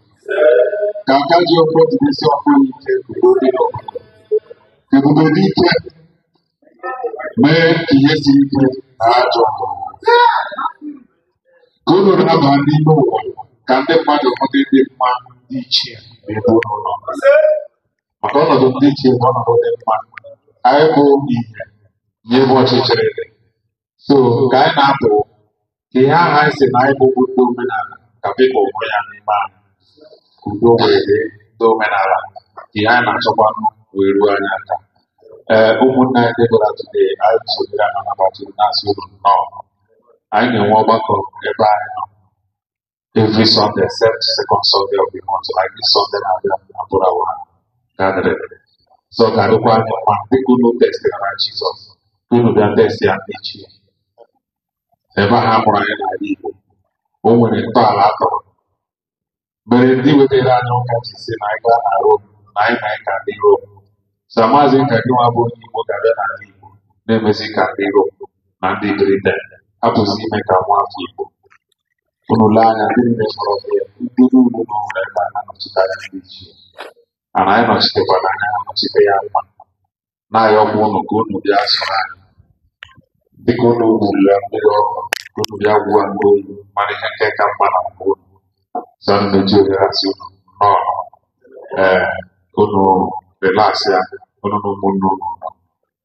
Ka aka ji ọkụ jidesi ọkụ ya ike ka udo dị n'obodo. Ka ebube dị ike mee ka ihe siri ike na ajọ mmụọ. Ka unu na-aba n'ime ụwa ka ndị mmadụ hụta ịdị mma dị iche n'ebe unu nọ. Maka ọnọdụ ndị iche bụ ọnọdụ dị mma. Anyị bụ ìhè nye ebe ọchịchịrị dị. So ka anyị na-apụ ka ihe ahụ anyị sị na anyị bụ ndị omenala ka pipụl hụ ya n'ime anyị. Ka udo wee dị ndị omenala ka ihe anyị na-achọkwanụ wee ruo anyị aka. Ee, ụmụnne anyị ndị bịara today, anyị sonyere ha na na-asị unu nnọọ. Anyị na-enwe ọgbakọ ebe anyị nọ every Sunday except second Sunday of the month, like this Sunday na-abịa abụrụ our gathering. So ka dịkwa anyị mma dịka unu testịrị na Jizọs, ka unu bịa test ya ndị ichie. Ebe ahụ a mụrụ anyị n'ala Igbo, o nwere ntọala a tọrọ mere ndị wetara anyị ụka ji sị na anyị gaa na Rom na anyị mee ka ndị Rom. So maazị nka gị nwa bụ onye Igbo ga-abịa n'ala Igbo na-emezi ka ndị Rom na ndị Briten hapụzi ime ka nwa afọ Igbo. Unu lee anya ndị niile fọrọ ya ndị niile n'ụlọ ebe a na-anọchite anya ndị ichie. Ana anyị nọchitekwara anya ha nọchite ya mma na-ayọkwa unu ka unu bịa soro anyị dịka unu gwurula mmiri ọkụ ka unu bịa gwuo ndị oyi mara ihe nke ka mma na mbụ unu. So ana m eji ohere asị unu nnọọ. Ee, unu relax ya, unu na ụmụnne unu nọ.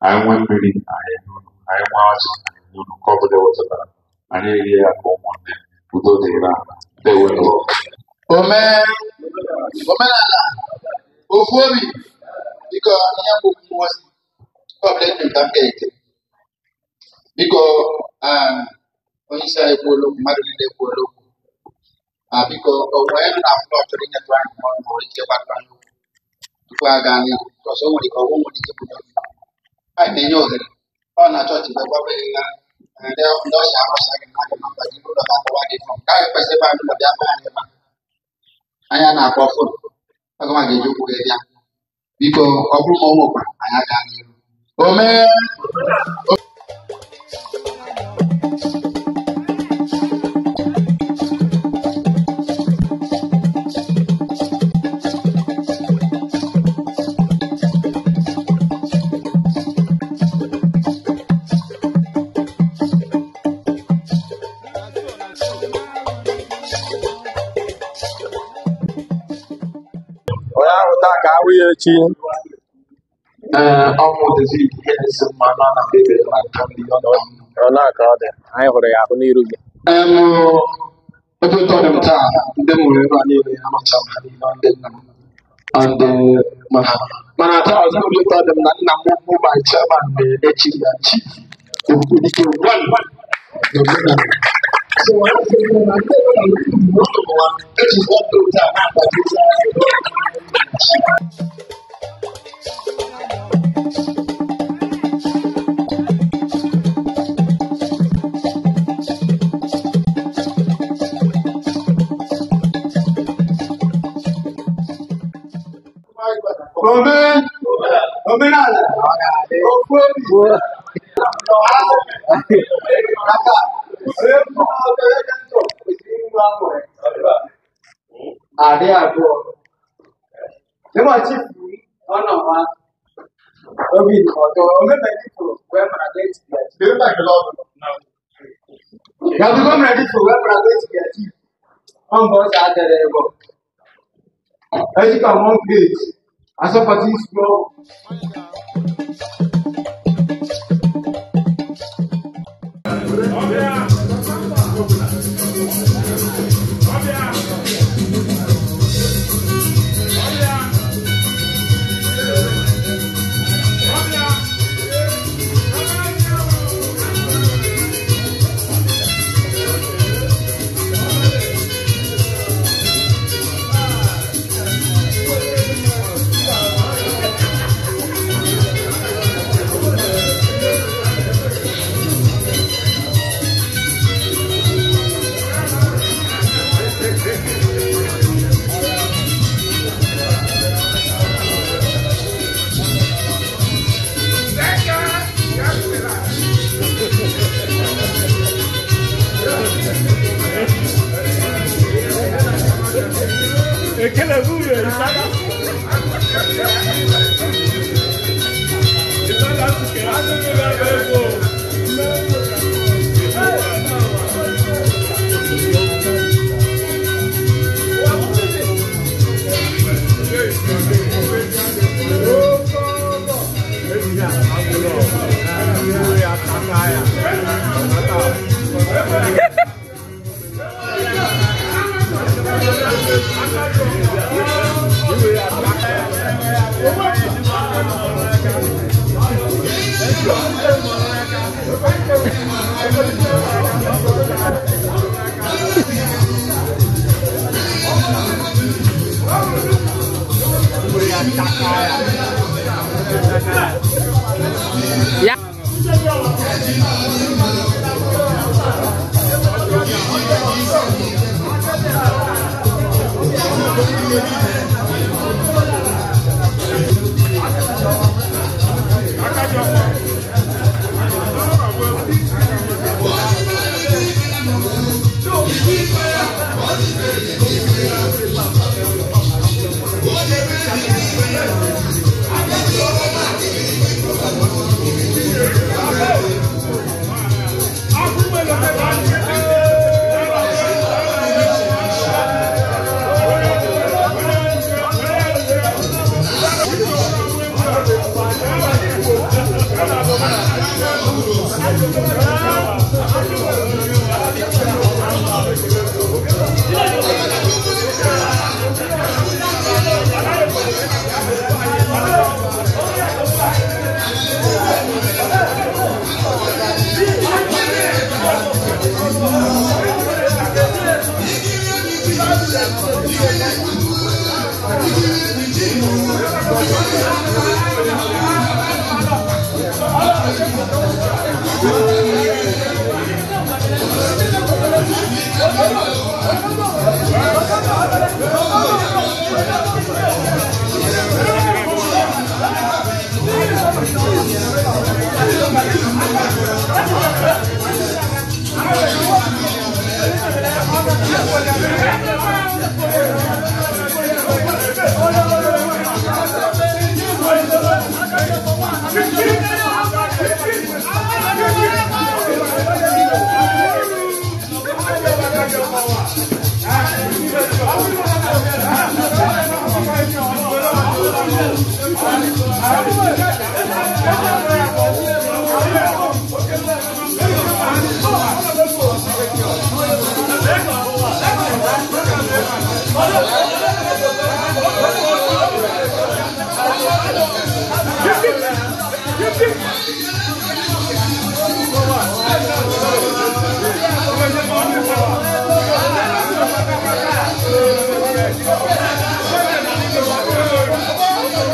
Anyị nwee mmiri anyị enye unu, anyị nwee ọjị anyị enye unu, nke ọbụla ewetara anyị erie ya ka ụmụnne. Udo dịrị na ndewo. Ome omenala ofu obi, biko ihe mbụ mmụọ si ọbụla eji ka m ga-ete. Biko onye isi anyị kwuola okwu, mmadụ niile kwuola okwu. Biko o nwee nọ na flọ chọrọ inyetụ anyị ọnụ ma ọ ike gbata anyị okwu tupu a gaa n'ihu, ọsọ nwere ike ọgwụ nwere ike bụ anyị na-enye ohere ọ na chọọchị bụ gwabeghị ya ndị ndị ọsha arụsha gị mmadụ na mba gị ụlọ ga-akọwa gị fọm ka anyị kwesịrị ebe anyị ụlọ bịa gwa anyị ebe a. Anyị a na-akpọ fon aga m ga-eji okwu gị bịa. Biko ọ bụrụ ma ọ nwekwa anyị aga n'ihu. Omee. Onye ahụ taa ka ahụ ya echi. Ee, ọnwụ David ihe na-esi mma nọ na bebe na nka ndị ọ nọ. Ọ na-aka ọ dị anyị hụrụ ya ahụ n'iru gị. Em, obi ụtọ dị m taa, ndị m hụrụ ebe a niile amacha m ha niile, ndị nna m and mana taa ọzọ obi ụtọ dị m na nna m bụ my chairman na-echi ya chief Ebubedike one n'omenala. So ha sị m na ndị ọbụla n'ụlọ ụwa eji ọdụ ụtọ a na-akwadozi anyị. Ome omenala ofu obi. Adị abụọ. Nígbà tí ọ̀nà wa obi ọ̀dọ̀ omemedifo wee mara gate bịa chi. Yàtọ̀ omemedifo wee mara gate bịa chi. Ọ mbọ ọsọ adịrị ebe. Ejikwa one plate asọpọtụ isi ọgwụ.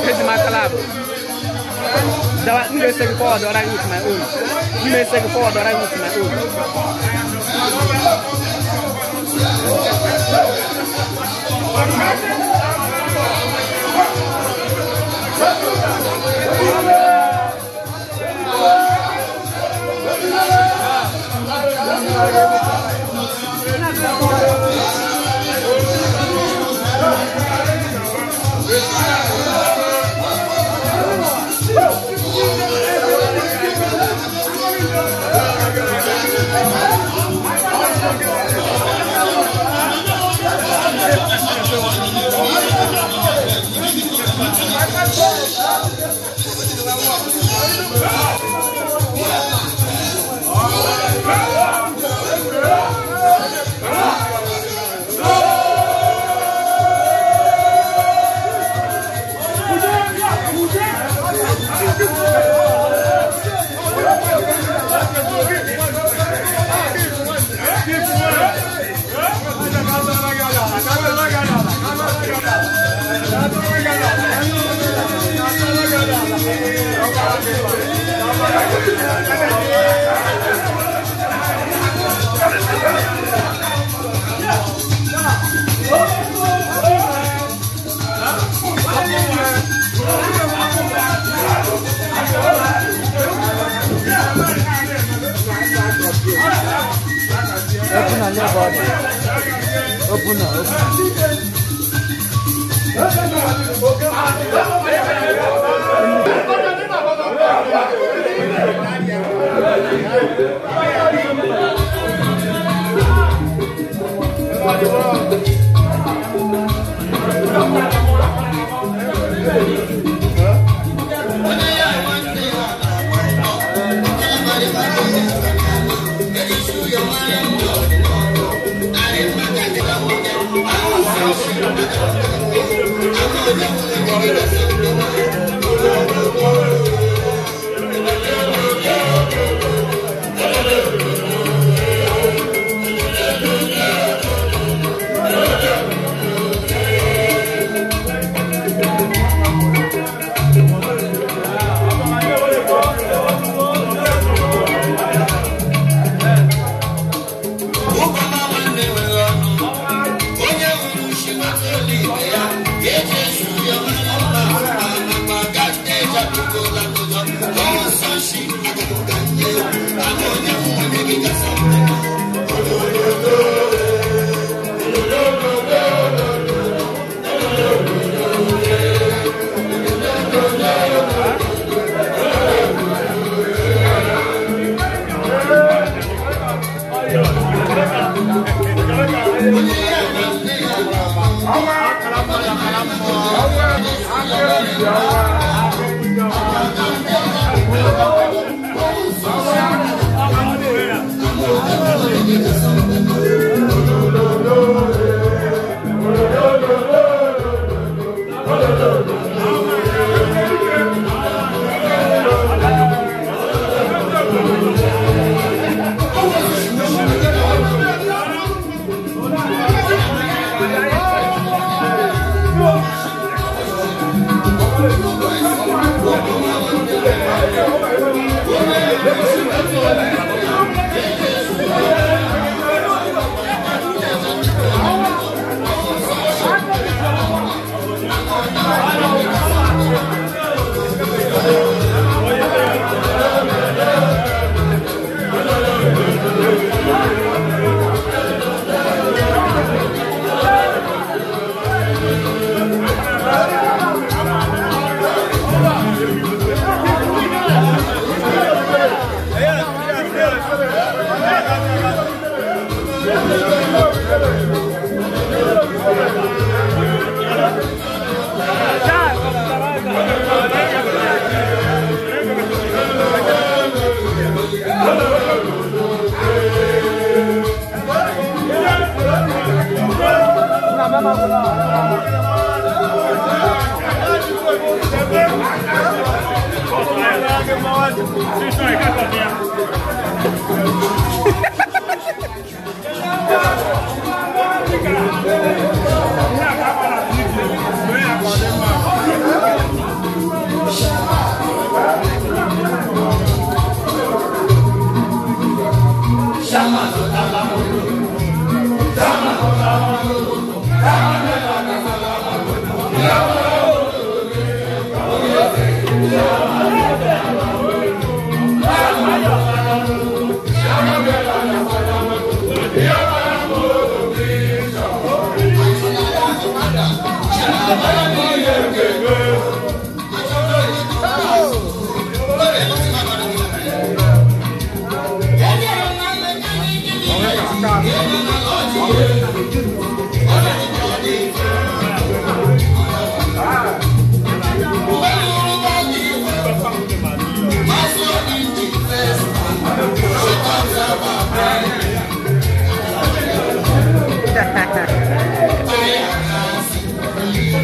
Here's my collab. I'm going to take forward or I with my own. You may take forward or I with my own. Open on your body. Open up. Open.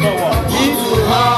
Go on.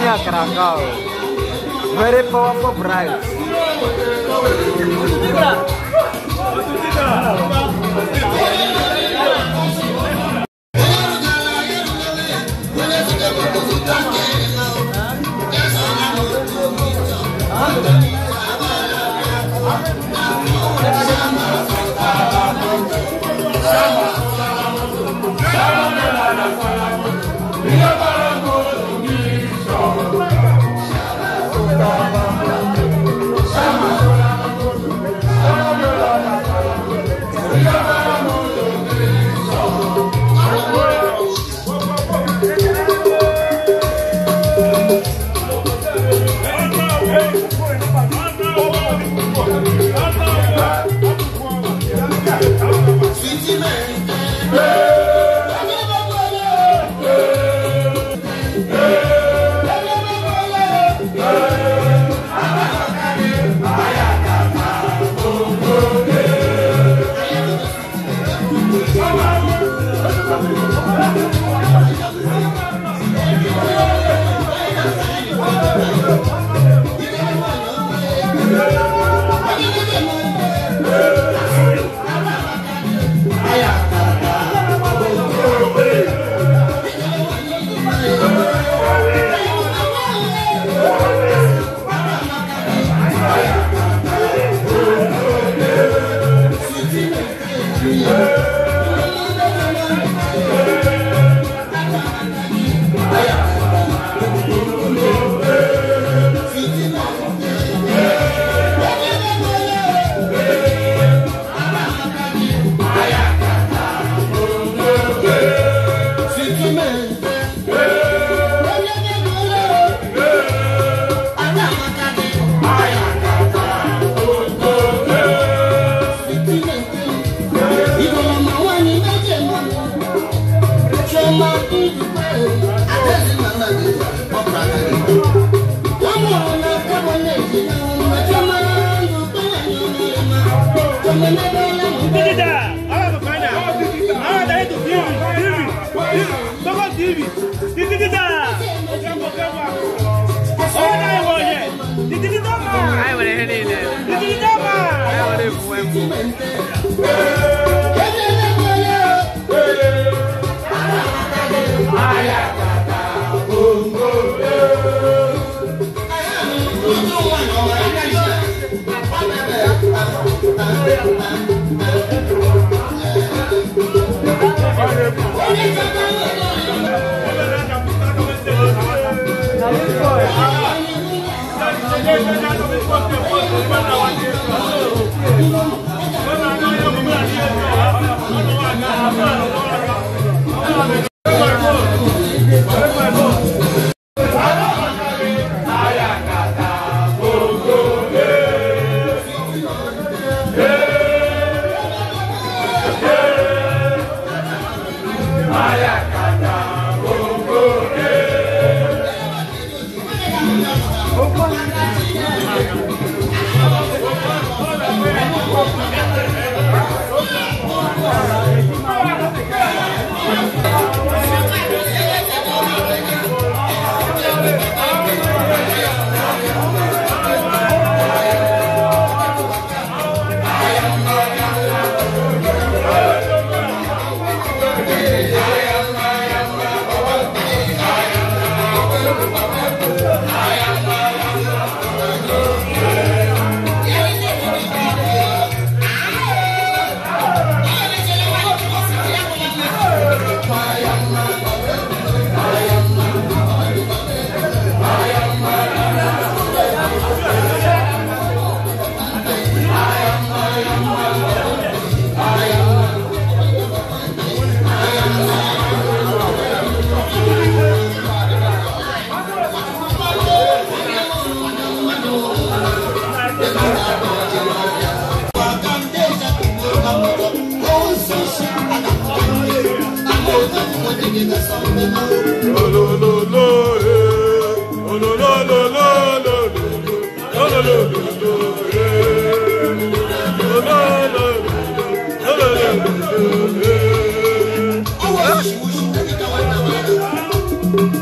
Nwanyị akara aka o. Very powerful bride.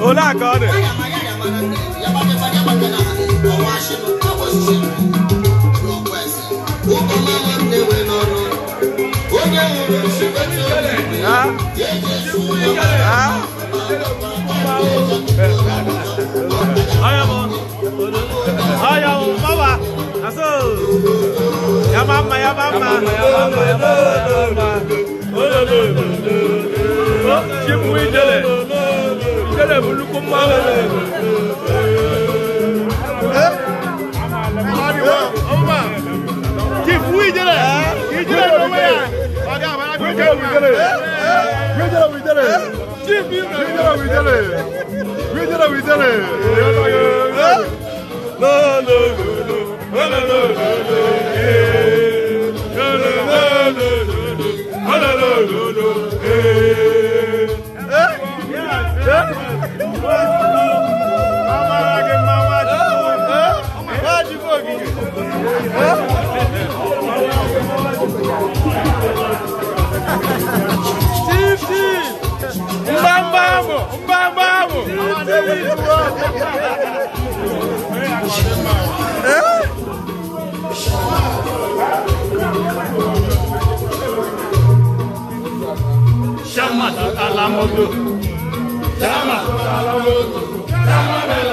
Hola, Chama alamoto, chama alamoto, chama.